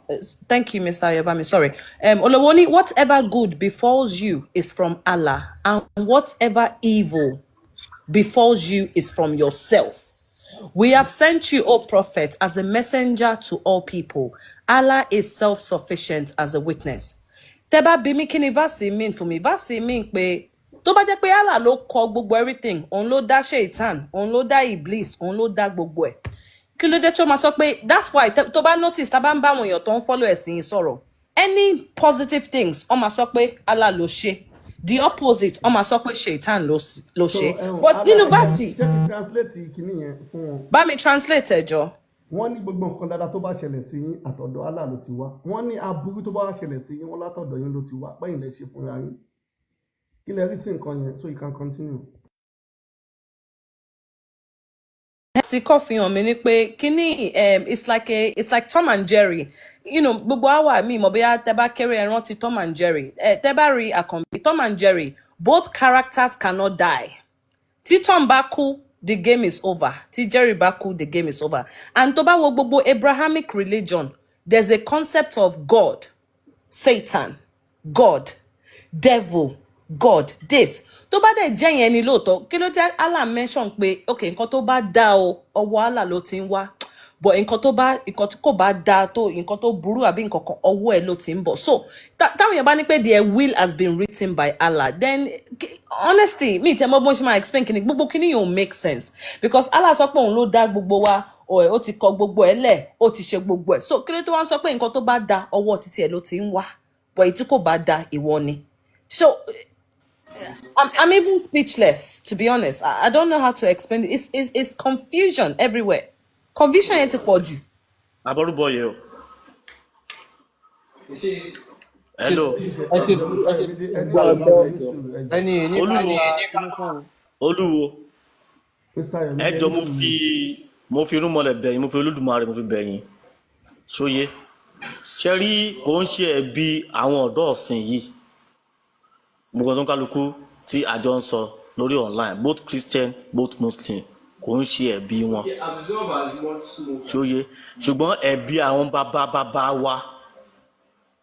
thank you, Mr. Ayobami. Sorry. Olowoni, "Whatever good befalls you is from Allah, and whatever evil befalls you is from yourself. We have sent you, O Prophet, as a messenger to all people. Allah is self-sufficient as a witness." Tẹ́ bá bi mí kí ni verse mean fún mi, verse mean pé tó bá jẹ́ pé Allah ló kọ gbogbo everything, òun ló dá Shaitan, òun ló dá Iblis, òun ló dá gbogbo ẹ̀. Kí ló dé tó máa sọ pé, that's why tó bá notice, tá bá ń bá àwọn èèyàn tó ń follow ẹ̀sìn yìí sọ̀rọ̀, any positive things, wọ́n máa sọ pé Allah ló ṣe, the opposite, wọ́n máa sọ pé Shaitan ló So ṣe. ẹ̀hún But Allah nínú ẹ̀hún verse, ṣé kí n translate kìíní yẹn fún wọn? Bá mi translate ẹ jọ. Wọ́n ní gbogbo nǹkan dáadáa tó bá ṣẹlẹ̀ sí yín, àtọ̀dọ̀ Allah ló ti wá. Wọ́n ní aburú tó bá wá ṣẹlẹ̀ sí yín, wọ́n látọ̀dọ̀ yín ló ti wá, pẹ́yìn lẹ ṣe fúnra yín. Kí lẹ rí sí nǹkan yẹn? So you can continue. Sì kọ́ fi hàn mí ni pé kíní, it's like Tom and Jerry. Gbogbo àwa mi mọ̀ bóyá tẹ́ bá kéré, ẹ rántí Tom and Jerry. Tẹ́ bá rí àkànbí Tom and Jerry, both characters cannot die. Tí Tom bá kú, the game is over. Tí Jerry bá kú, the game is over. And tó bá wo gbogbo Abrahamic religion, there's a concept of God, Satan, God, devil, God, this. Tó bá dẹ̀ jẹ́ yẹn ni lóòótọ́, kí ló dé Allah mention pé, okay, nǹkan tó bá dá o, ọwọ́ Allah ló ti ń wá. But nǹkan tó bá, nǹkan tí kò bá dáa tó, nǹkan tó burú àbí nǹkan kan, ọwọ́ ẹ̀ ló ti ń bọ̀. So, táwọn èèyàn bá ní pé their will has been written by Allah, then honestly, mi ì tẹ́ mọ̀ bó ṣe máa explain kíni, gbogbo kíni yóò make sense. Because Allah sọ pé òun ló dá gbogbo wa, ó ti kọ gbogbo ẹ̀ lẹ̀, ó ti ṣe gbogbo ẹ̀. So, kí ló tó wá ń sọ pé nǹkan tó bá da, ọwọ́ títí ẹ̀ ló ti ń wá? But èyí tí kò bá da, ìwọ ni. So, I'm even speechless, to be honest. I don't know how to explain it. It's confusion everywhere. Confusion yẹn ti pọ̀ jù. Abọ́rúbọyè o. Hello. Ẹ ṣe sùúrù, ẹ ṣe Ẹni gbọ́ sùúrù, ẹni sùúrù, ẹ jọ̀ọ́. Ẹni ní Olúwo. Kíní fún un. Olúwo. Mr. Yomi, Ẹ ẹni jọ, mo sùúrù. fi mo fi irúnmọlẹ̀ bẹ̀yìn, mo fi Olódùmarè mo fi bẹ̀yìn. Ṣóyé ṣe rí, kò ń ṣe ẹ̀bi àwọn ọ̀dọ́ ọ̀sìn yìí. Gbogbo tó ń kálukú tí àjọ ń sọ lórí online, both Christian, both Muslim, kò ń ṣe ẹ̀bi wọn. Ṣóyé, ṣùgbọ́n ẹ̀bi àwọn bàbá bàbá wa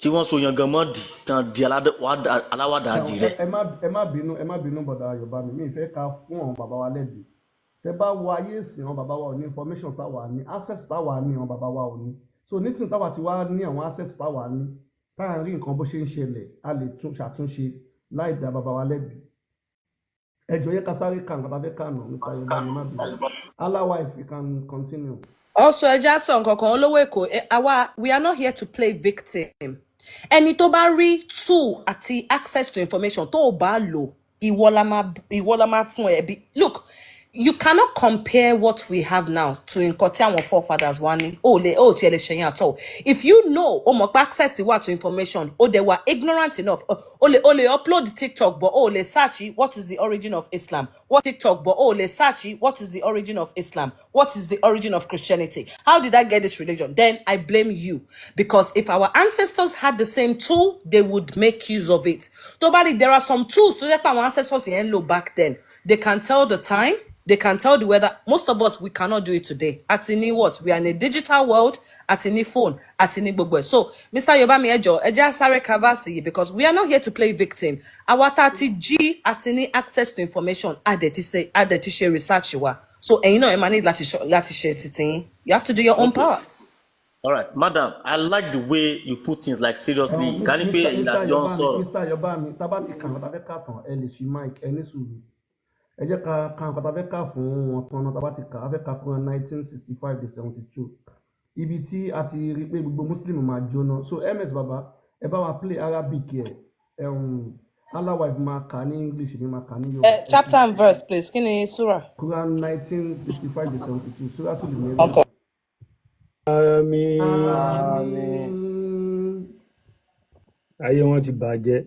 tí wọ́n so yangan mọ́ dì tán di aláwàdà àdìrẹ. Ẹ má bínú, ẹ má bínú, bọ̀dà Yorùbá mi, mi ì fẹ́ ká fún àwọn bàbá wa lẹ́bi. Tẹ bá wo ayé ìsìn, àwọn bàbá wa ò ní information táwa ní, access táwa ní, àwọn bàbá wa ò ní. So nísìnyí táwa ti wá ní àwọn access táwa ní, táà ń rí nǹkan bó ṣe ń ṣẹlẹ̀, a lè tún ṣàtúnṣe láì dá bàbá wa lẹ́bi. Ẹ jọ̀ọ́, yẹ ká sáré ka nǹkan tá a fẹ́ kà nù. Mr. Yorùbá mi, má bínú. Allah wife, you can continue. Also, ẹ já sọ nǹkan kan, olówó Èkó, àwa, we are not here to play victim. Ẹni tó bá rí tool àti access to information tó o bá lò, ìwọ la máa fún ẹ bí. Look, you cannot compare what we have now to nǹkan tí àwọn forefathers wa ní. O lè o tiẹ̀ lè ṣe yẹn at all. If you know, o mọ̀ pé access wà to information, o dẹ̀ wà ignorant enough, o lè upload TikTok, but o lè search what is the origin of Islam, what TikTok, but o lè search what is the origin of Islam, what is the origin of Christianity, how did I get this religion, then I blame you. Because if our ancestors had the same tool, they would make use of it. Tó bá rí, there are some tools tó jẹ́ pé àwọn ancestors yẹn ń lò back then. They can tell the time, they can tell the weather. Most of us, we cannot do it today. Àti ní what? We are in a digital world. Àti ní phone. Àti ní gbogbo ẹ̀. So, Mr. Yobami, ẹ jọ̀ọ́, ẹ jẹ́ á sáré ka verse yìí because we are not here to play victim. Àwa tá a ti jí àti ní access to information, a dẹ̀ ti ṣe research wa. So, ẹ̀yin náà ẹ máa ní láti ṣe titi yín. You have to do your own part. All right, madam, I like the way you put things, like, seriously. Ká ní pé Mr. ẹ̀yin la Mr. jọ ń Yobami, sọ̀rọ̀. Mr. Yobami, tá a bá ti kà nǹkan tá a fẹ́ kà tán, ẹ lè ṣí mic, ẹ ní sùúrù. Ẹ jẹ́ ká ka nǹkan tá a fẹ́ kà fún wọn tán náà. Tá a bá ti kà, a fẹ́ ka Quran 1965 dé 72. Ibi tí a ti rí pé gbogbo Muslim máa jóná. So MS Baba, ẹ bá wa play Arabic ẹ̀. Allah wife máa kà ní English, mi máa kà ní Yorùbá. Chapter and verse, please. Kí ni surah? Quran 1965 dé 72, Suratul Mary. Okay. Àmín. Àmín. Ayé wọn ti bàjẹ́.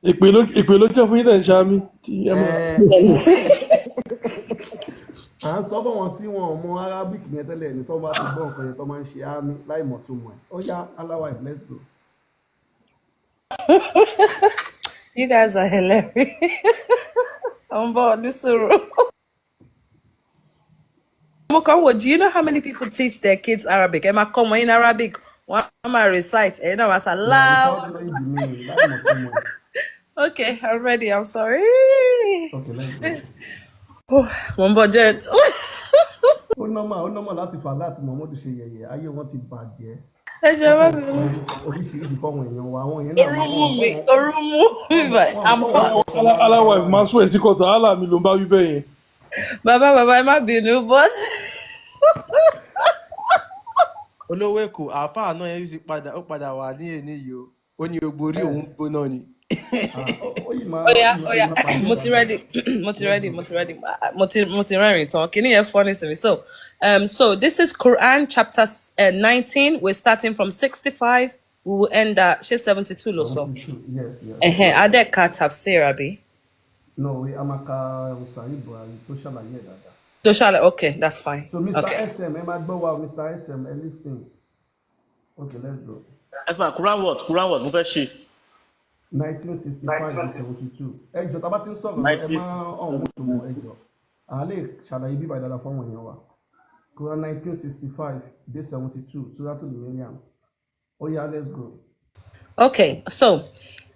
Ìpè ló jẹ́ fún yín tẹ̀ ń ṣáámi tí ẹ mọ̀. À ń sọ fún wọn tí wọn ò mọ Arabic yẹn tẹ́lẹ̀ ní, tó bá ti gbọ́ nǹkan yẹn tó máa ń ṣe àmín láì mọ̀ tó mọ̀ ẹ̀. Ó yá, Allah wife, let's go. You guys are hilarious. I'm bored. This is Mo kàn wò, do you know how many people teach their kids Arabic? Ẹ máa kọ́ wọn in Arabic, wọ́n á máa recite, ẹ̀yin náà wá sá Yeah, láwù. without knowing the meaning, láì mọ̀ tó mọ̀ ẹ̀. Okay, I'm ready. I'm sorry. Okay, let's go. Oh, mo ń bọ̀ jẹ́. Ó normal láti fà láti Muhammadu ṣe yẹ̀yẹ́, ayé wọn ti bàjẹ́. Ẹ jọ̀ọ́, má Wọ́n kàn bínú. kọ oríṣiríṣi fáwọn èèyàn wa, àwọn èèyàn náà Orú wọ́n mú mi, wọ́n orú mú mi báyìí. wọ́n I'm wọ́n hot. wọ́n Allah wife máa sún ẹ̀ sí kọ̀tọ̀, Allah mi ló ń bá wí bẹ́ẹ̀ yẹn. Bàbá, bàbá, ẹ má bínú, but. Olówó Èkó, àáfàá náà yẹn ti padà, ó padà wà ní èní yìí o, ó ní gbogbo orí òun gbóná ni. Ah, ó yìí máa Oya, ó yìí oya, máa pàdé mo ti dáadáa. ready, mo ti Let's ready, go. mo ti ready, mo ti rẹ́rìn tán. Kí ni yẹn funny sí mi? So this is Quran chapter 19. We're starting from 65. We will end at ṣé 72 ló sọ? 72, yes. Ẹ̀hẹ̀n, a dẹ̀ ka tafsir, àbí? No, we a máa ka Sahih Buhari tó ṣàlàyé ẹ̀ dáadáa. Tó ṣàlẹ̀, okay, that's fine. So Mr. Okay. SM, ẹ máa gbọ́ wa o, Mr. SM, ẹ listen. Okay, let's go. Ẹsùn Quran what? Quran what? Mo fẹ́ ṣe. 1965 to 72. Ẹ jọ̀ọ́, tá a bá ti ń sọ̀rọ̀ lọ, ẹ 90 má ọ̀hún tó mọ̀, ẹ jọ̀ọ́. À lè ṣàlàyé bíbá ìdára fáwọn èèyàn wa. Quran 1965 dé 72, Suratul Maryam. Ó yá, let's go. Okay, so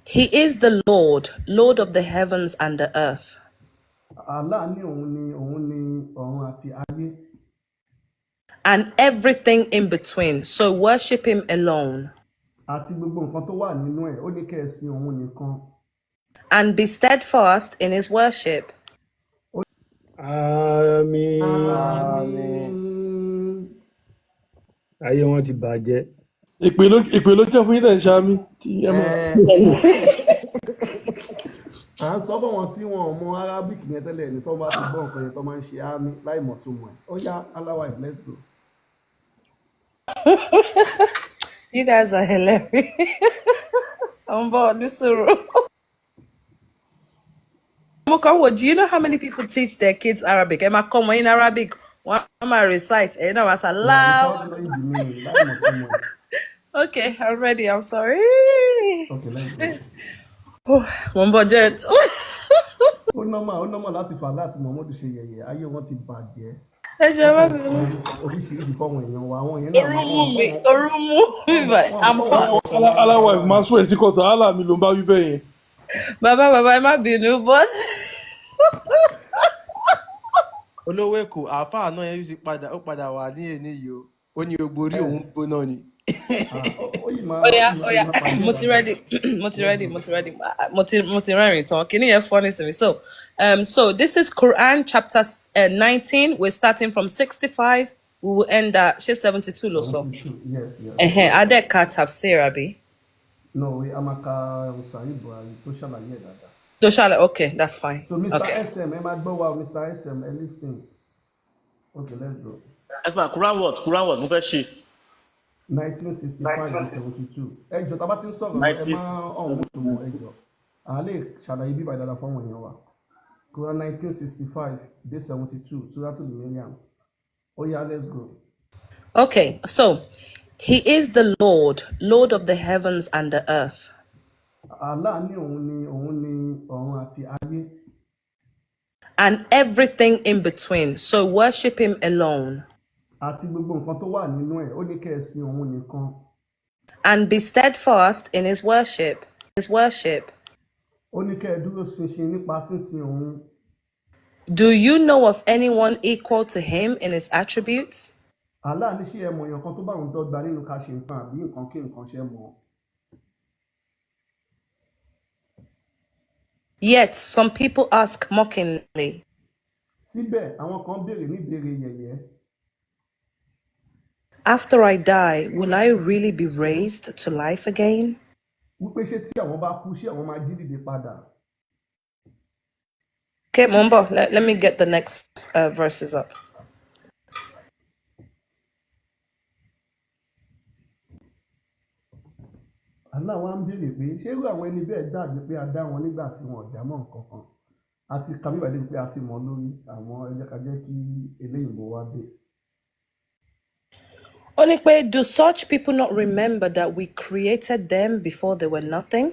he is the Lord, Lord of the heavens and the earth, Allah ní òun ni ọ̀run àti ayé and everything in between. So worship him alone àti gbogbo nǹkan tó wà nínú ẹ̀. Ó ní kẹ́ ẹ sin òun nìkan and be steadfast in his worship. Àmín. Àmín. Àmín. Ayé wọn ti bàjẹ́. Ìpè ló jẹ́ fún yín tẹ̀ ń ṣáàmì tí ẹ máa. Ẹ À ń sọ fún wọn tí wọn ò mọ Arabic yẹn tẹ́lẹ̀ ní, tó bá ti gbọ́ nǹkan yẹn, tó máa ń ṣe àmín láì mọ̀ tó mọ̀ ẹ̀. Ó yá, aláwa, let's go. You guys are hilarious. I'm bored. This room. Do you know how many people teach their kids Arabic? Ẹ máa kọ́ wọn in Arabic. Wọ́n á máa recite. Ẹ̀yin náà wá sá Yeah, loud. without knowing the meaning, láì mọ̀ tó mọ̀ ẹ̀. Okay, I'm ready. I'm sorry. Okay, let's go. Oh, mo ń bọ̀ jet. Ó normal láti fà láti Muhammadu ṣe yẹ̀yẹ́. Ayé wọn ti bàjẹ́. Ẹ jọ̀ọ́, má Wọ́n kàn bínú. kọ oríṣiríṣi fáwọn èèyàn wa. Àwọn yẹn náà Orú wọ́n mú mi. wọ́n Orú mú mi wọ́n báyìí. wọ́n I'm wọ́n hot. wọ́n wọ́n Aláwa máa sún ẹ̀ sí kọ̀tà Allah mi ló ń bá wí bẹ́ẹ̀ yẹn. Bàbá, bàbá, ẹ má bínú, but Olówó Èkó, àáfàá náà yẹn ti padà, ó padà wà ní èní yìí o. Ó ní gbogbo orí òun gbóná ni. Ah, ó yìí máa Ó ó yá, yìí ó máa yá. ó yìí máa parí ẹ̀ Mo ti dáadáa. ready. Mo ti Let's ready. go. Mo ti ready. Mo ti rẹ́rìn tán. Kìíní yẹn funny sí mi. So this is Quran chapter 19. We're starting from 65. We will end at ṣé 72 ló sọ? 72, yes. Ẹ̀hẹ̀n, Adeka tafsir, àbí? No, a máa ka Sahih Buhari tó ṣàlàyé ẹ̀ dáadáa. Tó ṣàlẹ̀, okay, that's fine. So Mr. Okay. SM, ẹ máa gbọ́ wa o, Mr. SM, ẹ listen. Okay, let's go. Ẹsùn Quran what? Quran what? Mo fẹ́ ṣe. 1965 to 72. Ẹ jọ̀ọ́, tá a bá ti ń sọ̀rọ̀ lọ, ẹ 90 má ọ̀hún tó mọ̀. Ẹ jọ̀ọ́, à lè ṣàlàyé bíbá ìdára fáwọn èèyàn wa. Quran 1965 dé 72, Suratul Maryam. Ó yá, let's go. Okay, so he is the Lord, Lord of the heavens and the earth, Allah ní òun ni ọ̀run àti ayé and everything in between. So worship him alone àti gbogbo nǹkan tó wà nínú ẹ̀. Ó ní kẹ́ ẹ sin òun nìkan and be steadfast in his worship. His worship. Ó ní kẹ́ ẹ dúró ṣinṣin nípa sínsìn òun. Do you know of anyone equal to him in his attributes? Allah ní ṣé ẹ mọ̀ èèyàn kan tó bá òun dọ́gba nínú ká ṣe nǹkan àbí nǹkan kí nǹkan ṣe mọ̀? Yet some people ask mockingly, Síbẹ̀ àwọn kan béèrè níbèrè yẹ̀yẹ́, "After I die, will I really be raised to life again?" wípé ṣé tí àwọn bá kú, ṣé àwọn máa jí dìde padà? Okay, mo ń bọ̀, let me get the next verses up. Allah wa ń béèrè pé ṣé irú àwọn ẹni bẹ́ẹ̀ gbàgbé pé a dá wọn nígbà tí wọn ò já mọ́ nǹkan kan? Àti kàbí ìbàdí pé a ti mọ̀ lórí àwọn. Ẹ jẹ́ ká jẹ́ kí eléyìnbó wá dé. Ó ní pé, do such people not remember that we created them before they were nothing?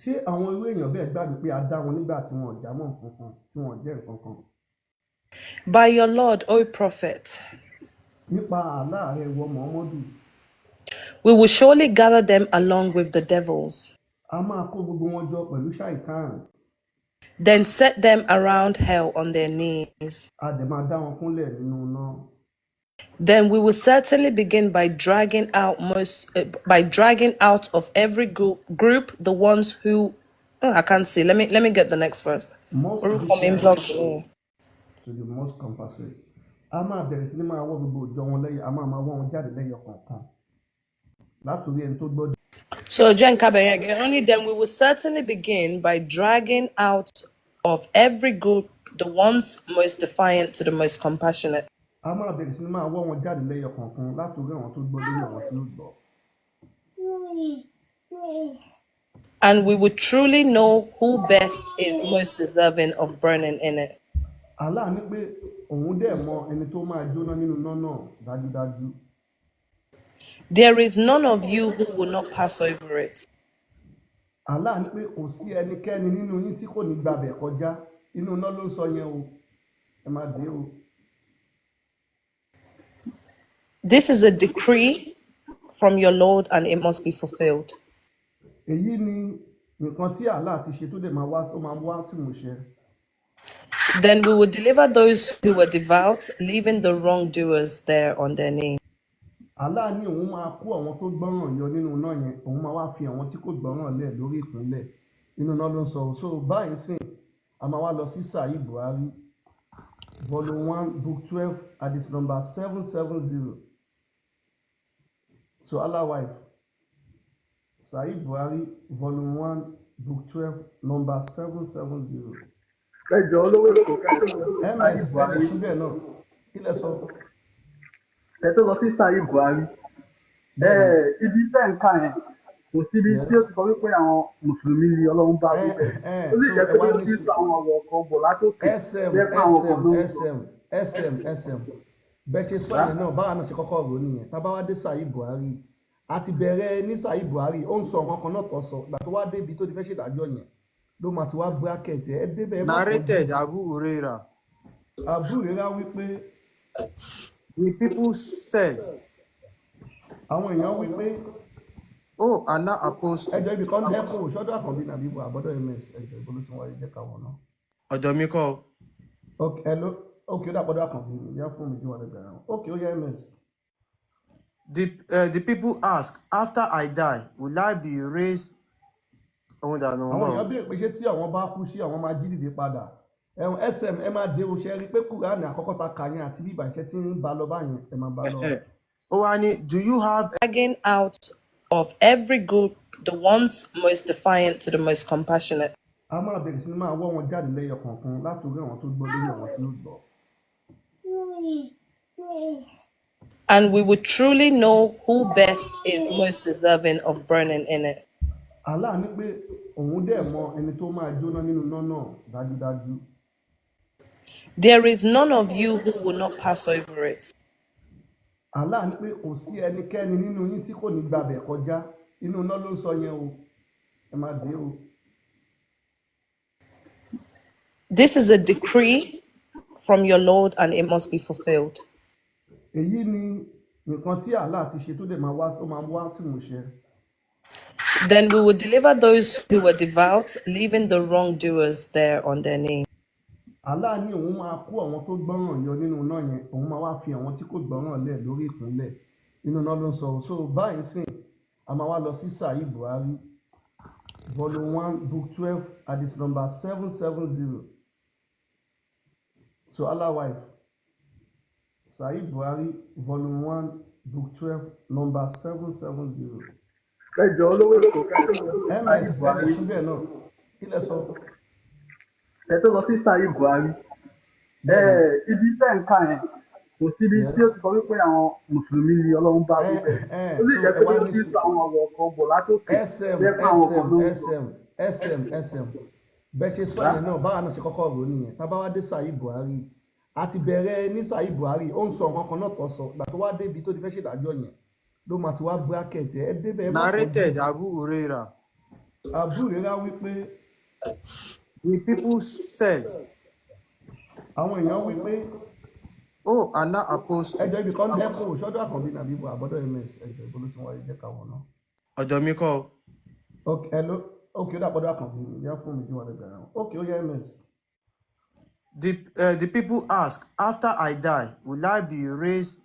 Ṣé àwọn irú èèyàn bẹ́ẹ̀ gbàgbé pé a dá wọn nígbà tí wọn ò já mọ́ nǹkan kan, tí wọn ò jẹ́ nǹkan kan? By your Lord, O Prophet, Nípa Allah rẹ, ìwọ Muhammadu, we will surely gather them along with the devils, a máa kó gbogbo wọn jọ pẹ̀lú ṣàìtàn, then set them around hell on their knees. A dẹ̀ máa dá wọn kúnlẹ̀ nínú iná. Then we will certainly begin by dragging out of every group the ones who, oh, I can't see. Let me get the next verse. Most Orúkọ mi ń vicious block yìí. to the most compassionate. A máa bẹ̀rẹ̀ sí ní máa wọ́ gbogbo ìjọ wọn lẹ́yìn, a máa máa wọ́ wọn jáde lẹ́yọ kọ̀ọ̀kan látòrí ẹni tó gbọ́ So Jen Kabeyege, only then we will certainly begin by dragging out of every group the ones most defiant to the most compassionate. A máa bẹ̀rẹ̀ sí ní máa wọ́ wọn jáde lẹ́yọ kọ̀ọ̀kan látòrí àwọn tó gbọ́ lórí àwọn tí ó gbọ́. And we will truly know who best is most deserving of burning in it. Allah ní pé òun dẹ̀ mọ ẹni tó máa jóná nínú iná náà dájúdájú. There is none of you who will not pass over it. Allah ní pé kò sí ẹnikẹ́ni nínú yín tí kò ní gbabẹ̀ kọjá. Inú iná ló ń sọ yẹn o. Ẹ máa dé o. This is a decree from your Lord and it must be fulfilled. Èyí ni nǹkan tí Allah ti ṣe tó dẹ̀ máa wá, ó máa wá sí ìmúṣẹ. Then we will deliver those who were devout, leaving the wrongdoers there on their knees. Allah ní òun máa kó àwọn tó gbọ́ràn yọ nínú iná yẹn, òun máa wá fi àwọn tí kò gbọ́ràn lẹ̀ lórí ìkúnlẹ̀. Inú iná ló ń sọ. So báyìí sìn, a máa wá lọ sí Sahih Buhari, volume 1, book 12, hadith number 770. So Allah wife, Sahih Buhari, volume 1, book 12, number 770. Ẹ jọ, olówó Èkó, kẹ́ tó lọ sí Sahih ms, ẹ lè Buhari. Síbẹ̀ náà, kí lẹ sọ? Kẹ́ tó lọ sí Sahih Buhari, ẹ Bẹ́ẹ̀ni. ibi tẹ́ ń kà yẹn, kò síbi tí ó ti sọ wípé àwọn mùsùlùmí ni Ọlọ́run bá Ẹ wí bẹ́ẹ̀. ẹ Ó sì so jẹ́ ẹ pé wá ó ní ti sọ àwọn ọ̀rọ̀ kan bọ̀ látòkè sm jẹ́ pé àwọn kan sm ló ń sọ. sm sm sm, bẹ́ẹ̀ ṣe sọ yẹn náà, báwa náà ṣe kọ́kọ́ rò ó nìyẹn. Tá a bá wá dé Sahih Buhari, a ti bẹ̀rẹ̀ ní Sahih Buhari, ó ń sọ nǹkan kan náà tó sọ. Ìgbà tó wá débi tó ti fẹ́ ṣèdájọ́ yẹn ló máa ti wá bracket. Ẹ débẹ̀, ẹ má kánjú. Narrated Abu Huraira. Abu Huraira wípé, The people said, àwọn èèyàn wípé, "Oh Allah Apostle," ẹjọ́ ibì kan ẹ̀kọ́ ṣọ́dọ̀ àkànbí nàbí ibò àbọ̀dọ̀ ms, ẹjọ́ ìbò ló ti wáyé, jẹ́ káwọn náà. Ọ̀dọ̀ mi kọ́ o. Ok, hello. Ok, ó dàpọ̀dọ̀ àkànbí mi yá fún mi tí wọ́n lè gbẹ̀rẹ̀ wọn. Ok, ó yẹ, ms. The people ask, "After I die, will I be raised?" Ohun dànù Àwọn mọ́. èèyàn béèrè pé ṣé tí àwọn bá kú, sí àwọn máa jí dìde padà? Ẹ̀wọ̀n sm, ẹ máa dé o. Ṣe rí i pé kúránì àkọ́kọ́ ta kà yẹn àti bíbà iṣẹ́ tí ń ba lọ báyẹn, ẹ máa bá lọ. Ó wá ní, "Do you have Dragging out of every group the ones most defiant to the most compassionate. A máa bẹ̀rẹ̀ sí ní máa wọ́ wọn jáde lẹ́yọ kọ̀ọ̀kan látòrí àwọn tó gbọ́ lórí àwọn tí ó gbọ́. And we would truly know who best is most deserving of burning in it. Allah ní pé òun dẹ̀ mọ ẹni tó máa jóná nínú iná náà dájúdájú. There is none of you who will not pass over it. Allah ní pé kò sí ẹnikẹ́ni nínú yín tí kò ní gbabẹ̀ kọjá. Inú iná ló ń sọ yẹn o. Ẹ máa dé o. This is a decree from your Lord and it must be fulfilled. Èyí ni nǹkan tí Allah ti ṣe tó dẹ̀ máa wá, ó máa wá sí ìmúṣẹ. Then we will deliver those who were devout, leaving the wrongdoers there on their knees. Allah ní òun máa kó àwọn tó gbọ́ràn yọ nínú iná yẹn, òun máa wá fi àwọn tí kò gbọ́ràn lẹ̀ lórí ìkúnlẹ̀. Inú iná ló ń sọ. So báyìí sìn, a máa wá lọ sí Sahih Buhari, volume 1, book 12, hadith number 770. So Allah wife, Sahih Buhari, volume 1, book 12, number 770. Ẹ jọ, olówó Èkó, kẹ́ tó lọ sí ms, Sahih ẹ lè Buhari. Síbẹ̀ náà, kí lẹ sọ? Kẹ́ tó lọ sí Sahih Buhari, ẹ Bẹ́ẹ̀ni. ibi tẹ́ ń kà yẹn, kò síbi tí ó Yes. ti sọ wípé àwọn mùsùlùmí ni Ọlọ́run bá Ẹ wí bẹ́ẹ̀. ẹ Ó sì so jẹ́ ẹ pé wá ó ní ti sọ àwọn ọ̀rọ̀ kan bọ̀ látòkè sm jẹ́ pé àwọn kan sm ló ń sọ. sm sm sm, bẹ́ẹ̀ ṣe sọ yẹn náà, báwa náà ṣe kọ́kọ́ rò ó nìyẹn. Tá a bá wá dé Sahih Buhari, a ti bẹ̀rẹ̀ ní Sahih Buhari, ó ń sọ nǹkan kan náà tó sọ. Ìgbà tó wá débi tó ti fẹ́ ṣèdájọ́ yẹn ló máa ti wá bracket. Ẹ débẹ̀, ẹ má kánjú. Narrated Abu Huraira. Abu Huraira wípé, The people said, àwọn èèyàn wípé, "Oh Allah Apostle," ẹjọ́ ibì kan ẹ̀kọ́ ṣọ́dọ̀ àkànbí nàbí ibò àbọ̀dọ̀ ms, ẹjọ́ ìbò ló ti wáyé, jẹ́ káwọn náà. Ọ̀dọ̀ mi kọ́ o. Ok, hello. Ok, ó dàpọ̀dọ̀ àkànbí mi yá fún mi tí wọ́n lè gbẹ̀rẹ̀ wọn. Ok, ó yẹ, ms. The people ask, "After I die, will I be raised?"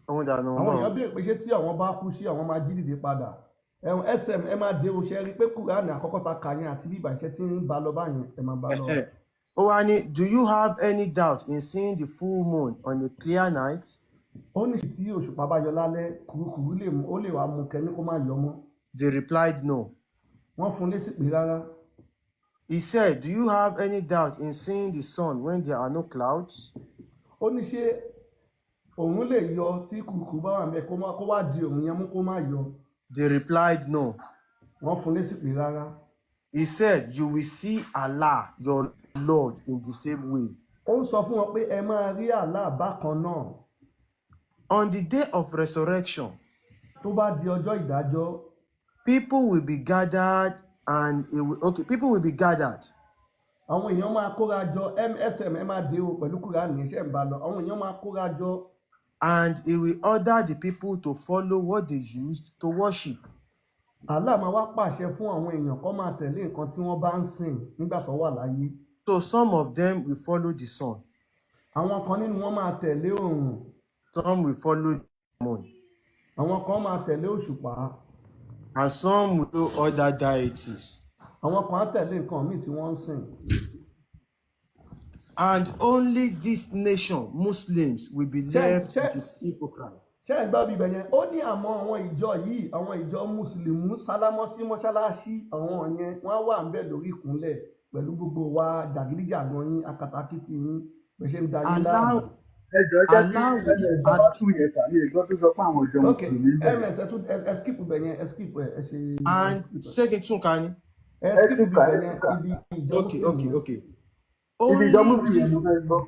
Ohun dànù Àwọn mọ́. èèyàn béèrè pé ṣé tí àwọn bá kú, sí àwọn máa jí dìde padà? Ẹ̀wọ̀n sm, ẹ máa dé o. Ṣe rí i pé kúránì àkọ́kọ́ ta kà yẹn àti bíbà iṣẹ́ tí ń ba lọ báyẹn, ẹ máa bá lọ. Ó wá ní, "Do you have any doubt in seeing the full moon on a clear night?" Ó ní tí òṣùpá bá yọ lálẹ́, kùrukùru lè mú, ó lè wá mú kẹ́ni kó má yọ mọ́. They replied, "No." Wọ́n fún un lésì pé rárá. He said, "Do you have any doubt in seeing the sun when there are no clouds?" Ó ní ṣé òun lè yọ tí kùrukùru bá wà ńbẹ̀, kó wá di òun yẹn mú kó má yọ? They replied, "No." Wọ́n fún un lésì pé rárá. He said, "You will see Allah, your Lord, in the same way." Ó ń sọ fún wọn pé ẹ máa rí Allah bákan náà. On the day of resurrection, Tó bá di ọjọ́ ìdájọ́, people will be gathered and it will, okay, people will be gathered. Àwọn èèyàn máa kóra jọ, MSM, ẹ máa dé o pẹ̀lú Kúránì, iṣẹ́ ń bá lọ. Àwọn èèyàn máa kóra jọ. And he will order the people to follow what they used to worship. Allah máa wá pàṣẹ fún àwọn èèyàn kó máa tẹ̀lé nǹkan tí wọ́n bá ń sìn nígbà tó wà láyé. So some of them will follow the sun, Àwọn kan nínú wọn máa tẹ̀lé oòrùn, some will follow the moon, àwọn kan máa tẹ̀lé òṣùpá, and some will follow other deities. Àwọn kan á tẹ̀lé nǹkan míì tí wọ́n ń sìn. And only this nation, Muslims, will be Ṣé left ṣé with its hypocrites. Ṣé ẹ gbọ́ bíbẹ̀ yẹn? Ó ní àmọ́ àwọn ìjọ yìí, àwọn ìjọ mùsùlùmí sálámọ́ sí mọ́ṣáláṣí, àwọn yẹn wọ́n á wà ń bẹ̀ lórí ìkúnlẹ̀ pẹ̀lú gbogbo wa jàgídíjàgan yín, akatakítí yín, bẹ́ẹ̀ ṣe ń da yín Allah, láàmú. Ẹ jọ, jẹ́ kí Allah will ms bàbá tún yẹn kà ní ìgbọ́ tó sọ pé àwọn ìjọ Ok, mùsùlùmí ń bẹ̀rẹ̀. Ms, ẹ tún ẹ skip bẹ̀ yẹn, ẹ skip ẹ, ẹ ṣe ẹ and skip ẹ. Ṣé kí n tún kà ni? Ẹ Ẹ skip tún kà, bẹ̀ ẹ yẹn, tún kà. ibi ìjọ Okay. mùsùlùmí. Ibi ìjọ Only mùsùlùmí this mo fẹ́ gbọ́.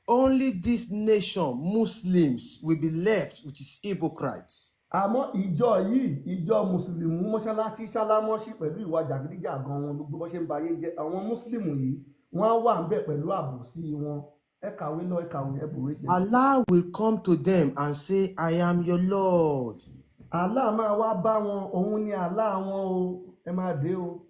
Only this nation, Muslims, will be left with its hypocrites. Àmọ́ ìjọ yìí, ìjọ mùsùlùmí mọ́ṣáláṣí sálámọ́ṣí pẹ̀lú ìwà jàgídíjàgan wọn, gbogbo bó ṣe ń ba ayé jẹ́, àwọn mùsùlùmí yìí wọ́n á wà ń bẹ̀ pẹ̀lú àbòsí wọn. Ẹ kàwé lọ, ẹ kàwé, ẹ bòwe jẹ. Allah will come to them and say, "I am your Lord." Allah máa wá bá wọn, òun ni Allah wọn o, ẹ máa dé o.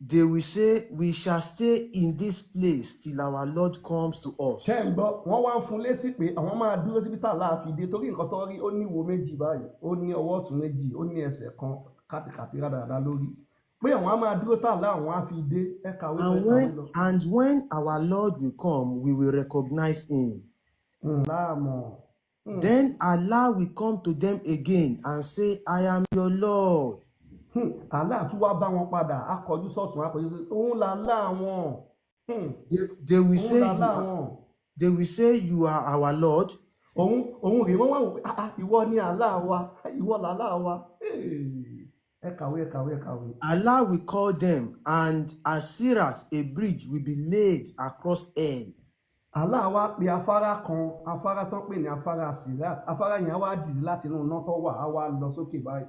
They will say, "We shall stay in this place till our Lord comes to us." Ṣé ń gbọ́? Wọ́n wá ń fún lésì pé àwọn máa dúró síbi tá Allah fi dé, torí nǹkan tó rí, ó ní ìwo méjì báyìí, ó ní ọwọ́ ọ̀tún méjì, ó ní ẹsẹ̀ kan, kàtìkàtì rádaràda lórí, pé àwọn á máa dúró tá Allah àwọn á fi dé. Ẹ kàwé lọ, And ẹ kàwé when lọ. and when our Lord will come, we will recognize him. Láàmú. Then Allah will come to them again and say, "I am your Lord." Allah tún wá bá wọn padà, á kọjú sọ́tún, á kọjú sí, òun là láwọn. They will Òun say là you are láwọn. They will say, "You are our Lord." Òun rèé, wọ́n wá wò pé, "Ah, ah, ìwọ ni Allah wa, ìwọ là Allah wa." Hey, ẹ kàwé, ẹ kàwé, ẹ kàwé. Allah will call them, and as-Sirat, a bridge, will be laid across hell. Allah wá pe afárá kan, afárá tó ń pè ní afárá Sirat. Afárá yẹn á wá dìde láti inú iná tó wà, á wá lọ sókè báyìí,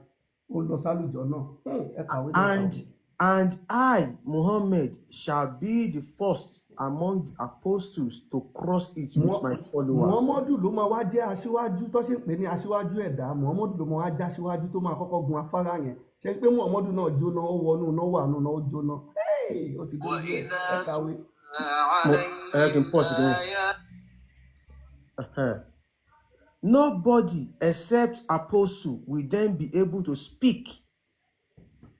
ó lọ sálùjọ náà. Ẹ kàwé lọ, ẹ And kàwé. and I, Muhammad, shall be the first among the apostles to cross it with my followers. Muhammadu ló máa wá jẹ́ aṣíwájú, tó ṣe ń pè ní aṣíwájú ẹ̀dá. Muhammadu ló máa wá jẹ́ aṣíwájú tó máa kọ́kọ́ gun afárá yẹn. Ṣe pé Muhammadu náà jóná, ó wọnú iná, wà nù iná, ó jóná. Hey, ó ti dójú ẹ̀. Ẹ kàwé. Mo ẹ kí n pause again. Nobody except apostle will then be able to speak.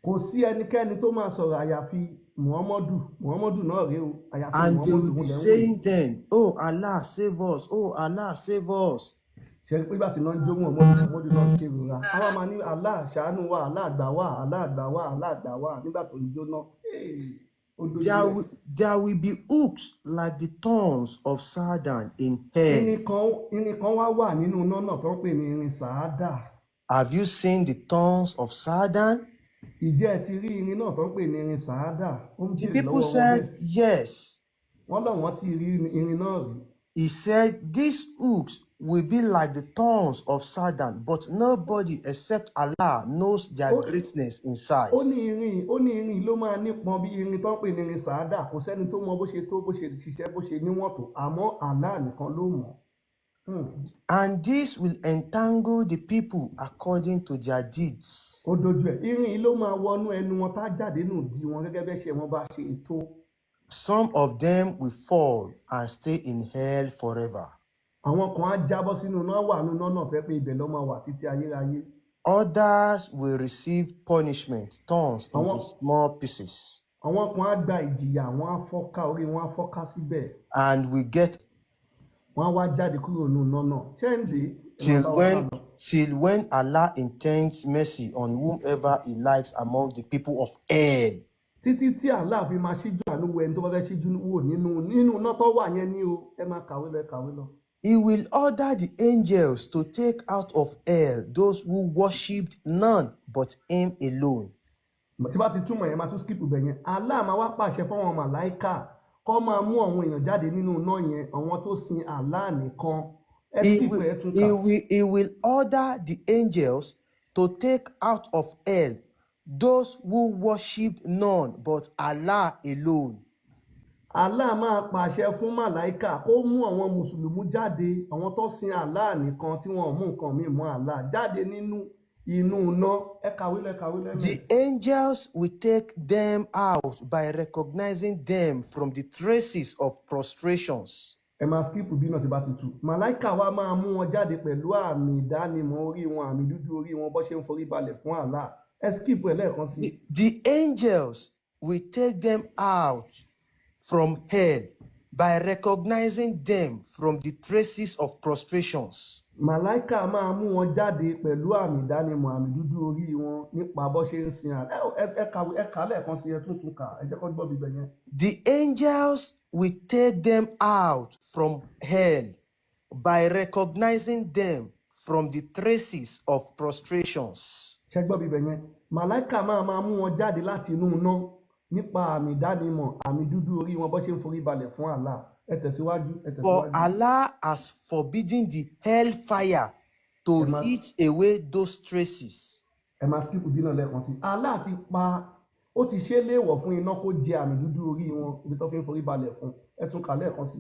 Kò sí ẹnikẹ́ni tó máa sọ̀rọ̀ àyàfi Muhammadu. Muhammadu náà rèé o, àyàfi And they Muhammadu will be òun lẹ̀ ń wò yìí. saying then, "Oh Allah, save us! Oh Allah, save us!" Ṣe pé ìgbà tí náà ń jó Muhammadu, Muhammadu náà ń kérora, àwọn máa ní, "Allah ṣàánú wa, Allah gbà wá, Allah gbà wá, Allah gbà wá," nígbà tó ń jóná. Hey, ó dójú There ẹ̀. will be hooks like the thorns of Sa'dan in hell. Irin kan wá wà nínú iná náà tó ń pè ní irin sàádà. Have you seen the thorns of Sa'dan? Ìjẹ́ ẹ ti rí irin náà tó ń pè ní irin sàádà? Ó ń The béèrè people lọ́wọ́ wọn said, bẹ́ẹ̀. "Yes." Wọ́n lọ́wọ́n ti rí irin náà rí. He said, "These hooks will be like the thorns of Sa'dan, but nobody except Allah knows their greatness in Ó size." ní irin ló máa nípọn bí irin tó ń pè ní irin sàádà. Kò sẹ́ni tó mọ bó ṣe tó, bó ṣe ṣiṣẹ́, bó ṣe níwọ̀n tó, àmọ́ Allah nìkan ló mọ̀. And this will entangle the people according to their deeds. Ó dojú ẹ̀. Irin yìí ló máa wọnú ẹnu wọn, tá jáde nù di wọn gẹ́gẹ́ bẹ́ẹ̀ ṣe wọn bá ṣe tó. Some of them will fall and stay in hell forever. Àwọn kan á jábọ́ sínú iná, wà nínú iná náà fẹ́ pé ibẹ̀ ló máa wà títí ayérayé. Others will receive punishment, thorns into small pieces, Àwọn kan á gba ìjìyà, wọn á fọ́ká orí wọn, á fọ́ká síbẹ̀, and will get wọn á wá jáde kúrò nínú iná náà. Ṣẹ́ǹdé, ẹ máa till bá wa ká when lọ. till when Allah intends mercy on whomever He likes among the people of hell. Títí tí Allah fi máa ṣíjú àánú wo ẹni tó bá fẹ́ ṣíjú wò nínú iná tó wà yẹn ní o. Ẹ máa kàwé lọ, ẹ kàwé lọ. He will order the angels to take out of hell those who worshipped none but him alone. Tí bá ti túmọ̀ yẹn, máa tún skip ibẹ̀ yẹn. Allah máa wá pàṣẹ fáwọn màláìkà kó máa mú àwọn èèyàn jáde nínú iná yẹn, àwọn tó sin Allah nìkan. Ẹ He skip will, ẹ, tún kà. he will order the angels to take out of hell those who worshipped none but Allah alone. Allah máa pàṣẹ fún màláìkà kó mú àwọn mùsùlùmí jáde, àwọn tó sin Allah nìkan tí wọn ò mú nǹkan míì mọ́ Allah, jáde nínú inú iná. Ẹ kàwé lẹ, kàwé lẹ́nu. The angels will take them out by recognizing them from the traces of prostrations. Ẹ máa skip bí náà ti bá ti tu. Màláìkà wa máa mú wọn jáde pẹ̀lú àmì ìdánimọ̀ orí wọn, àmì dúdú orí wọn, bó ṣe ń forí balẹ̀ fún Allah. Ẹ skip ẹ lẹ́ẹ̀kan sí. The angels will take them out from hell by recognizing them from the traces of prostrations. Màláìkà máa mú wọn jáde pẹ̀lú àmì ìdánimọ̀, àmì dúdú orí wọn, nípa bó ṣe ń sin Allah. Ẹ kàwé, ẹ kà á lẹ́ẹ̀kan sí, ẹ tún tún kà. Ẹ jẹ́ kó gbọ́ bíbẹ̀ yẹn. The angels will take them out from hell by recognizing them from the traces of prostrations. Ṣe gbọ́ bíbẹ̀ yẹn? Màláìkà máa mú wọn jáde láti inú iná nípa àmì ìdánimọ̀, àmì dúdú orí wọn, bó ṣe ń forí balẹ̀ fún Allah. Ẹ tẹ̀síwájú, ẹ For tẹ̀síwájú. Allah has forbidden the hellfire to Ẹ máa eat away those traces. Ẹ máa skip bí náà lẹ́ẹ̀kan sí. Allah ti pa, ó ti ṣe é léèwọ̀ fún iná kó jẹ àmì dúdú orí wọn, ibi tó fi ń forí balẹ̀ fún. Ẹ tún kà lẹ́ẹ̀kan sí.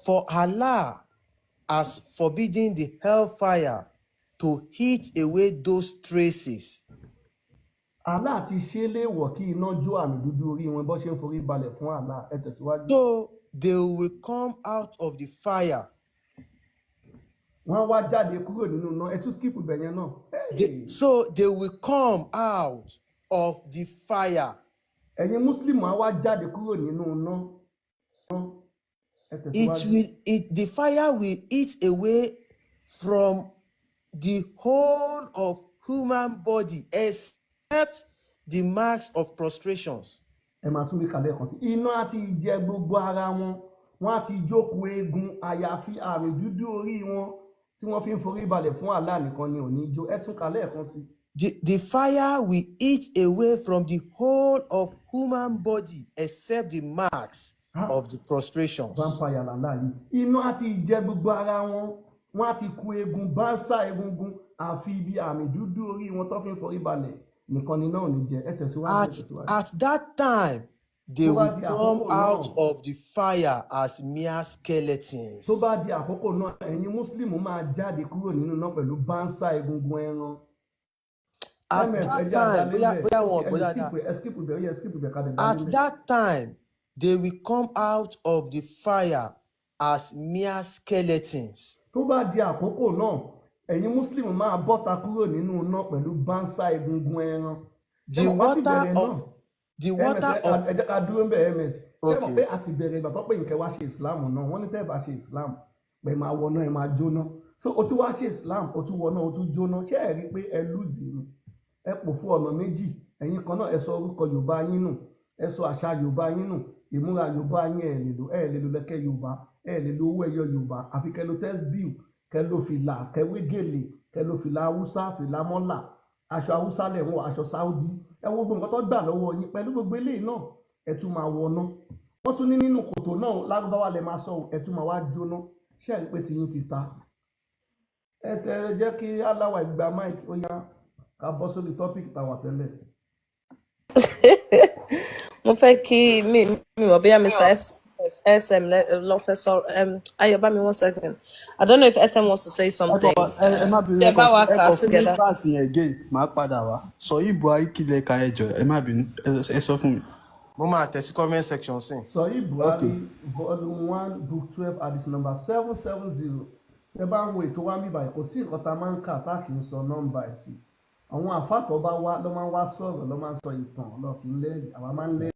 For Allah has forbidden the hellfire to eat away those traces. Allah ti ṣe é léèwọ̀ kí iná jó àmì dúdú orí wọn, bó ṣe ń forí balẹ̀ fún Allah. Ẹ tẹ̀síwájú. So they will come out of the fire. Wọ́n á wá jáde kúrò nínú iná. Ẹ tún skip ibẹ̀ yẹn náà. Hey! So they will come out of the fire. Ẹ̀yin Muslim á wá jáde kúrò nínú iná. Ẹ It tẹ̀síwájú. will it the fire will eat away from the whole of human body except the marks of prostrations. Ẹ máa tún mi kà lẹ́ẹ̀kan sí. Iná á ti jẹ gbogbo ara wọn, wọ́n á ti jókòó eegun, àyàfi àmì dúdú orí wọn tí wọ́n fi ń forí balẹ̀ fún Allah nìkan ni ò ní jó. Ẹ tún kà lẹ́ẹ̀kan sí. The fire will eat away from the whole of human body except the marks of the prostrations. Vampire làlá yìí. Iná á ti jẹ gbogbo ara wọn, wọ́n á ti ku eegun báńsà egungun, àfi ibi àmì dúdú orí wọn tó fi ń forí balẹ̀ nìkan ni náà ò ní jẹ. Ẹ tẹ̀síwájú, ẹ tẹ̀síwájú. At that time, they Tó bá will di come àkókò out náà, of the fire as mere skeletons. Tó bá di àkókò náà, ẹ̀yin Muslim máa jáde kúrò nínú iná pẹ̀lú báńsà egungun ẹran. At Ms, ẹ that jẹ́ time, àdálé bóyá ńbẹ̀. bóyá wọn ò Ẹ gbọ́ lè dáadáa. skip, ẹ skip ibẹ̀, ó yẹ skip ibẹ̀ ká dẹ̀ dálé At ńbẹ̀. that time, they will come out of the fire as mere skeletons. Tó bá di àkókò náà, ẹ̀yin Muslim máa bọ́ta kúrò nínú iná pẹ̀lú báńsà egungun ẹran. Ṣé The mọ̀ pé àti water bẹ̀rẹ̀ náà, of the ms, water of ẹ jẹ́ ká dúró ńbẹ̀. Ms, ṣé mọ̀ pé Okay. àti bẹ̀rẹ̀ ìgbà tó pé nǹkan wá ṣe Islam náà, wọ́n ní tẹ́ ẹ bá ṣe Islam pé máa wọná, ẹ máa jóná. So o tún wá ṣe Islam, o tún wọná, o tún jóná. Ṣé ẹ rí i pé ẹ lose ni? Ẹ pò fún ọ̀nà méjì. Ẹ̀yin kan náà, ẹ sọ orúkọ Yorùbá yín nù, ẹ sọ àṣà Yorùbá yín nù, ìmúra Yorùbá yín ẹ lè lò, ẹ lè lo lẹ́kẹ̀ Yorùbá, ẹ lè lo owó ẹyọ Yorùbá, àfi kẹ́ lo tẹ́sbíù, kẹ́ lo fìlà, kẹ́ wé gèlè, kẹ́ lo fìlà Haúsá, fìlà mọ́là, aṣọ Haúsá lẹ̀ ń wọ, aṣọ Saudi. Ẹ wo gbogbo nǹkan tó gbà lọ́wọ́ yín. Pẹ̀lú gbogbo eléyìí náà, ẹ tún máa wọná. Wọ́n tún ní nínú kòtò náà, Lárúbáwá lẹ máa sọ, ẹ tún máa wá jóná. Ṣé ẹ rí pé tiyín ti ta? Ẹ tẹ ẹ jẹ́ kí aláwa ìgbà mike, ó yá, ká bọ́ sórí topic táwa tẹ́lẹ̀. Mo fẹ́ kí mi mọ̀ bóyá Mr. F, SM ló fẹ́ sọ. Ayọ̀bámi, one second. I don't know if SM wants to say Ẹ something. kọ ẹ má bínú. Ṣé Ẹ bá kàn wa ẹ kà kàn fún mi together? Verse yẹn again, màá padà wá sọ yìí. Buhari kílẹ̀ ka, ẹ jọ, ẹ má bínú, ẹ sọ fún mi. Mo máa tẹ̀ sí comment section sí. Sọ̀yí Ok. Buhari, volume 1, book 12, hadith number 770. Ẹ bá ń wo ètò wa bíbá, kò sí nǹkan tá a máa ń kà tá kì í sọ nọ́mbà ẹ̀ sí. Àwọn àfàtọ́ bá wá ló máa ń wá sọ̀rọ̀, ló máa ń sọ ìtàn, lọ́ fi ń lẹ́rìí, àwa máa ń lẹ́rìí.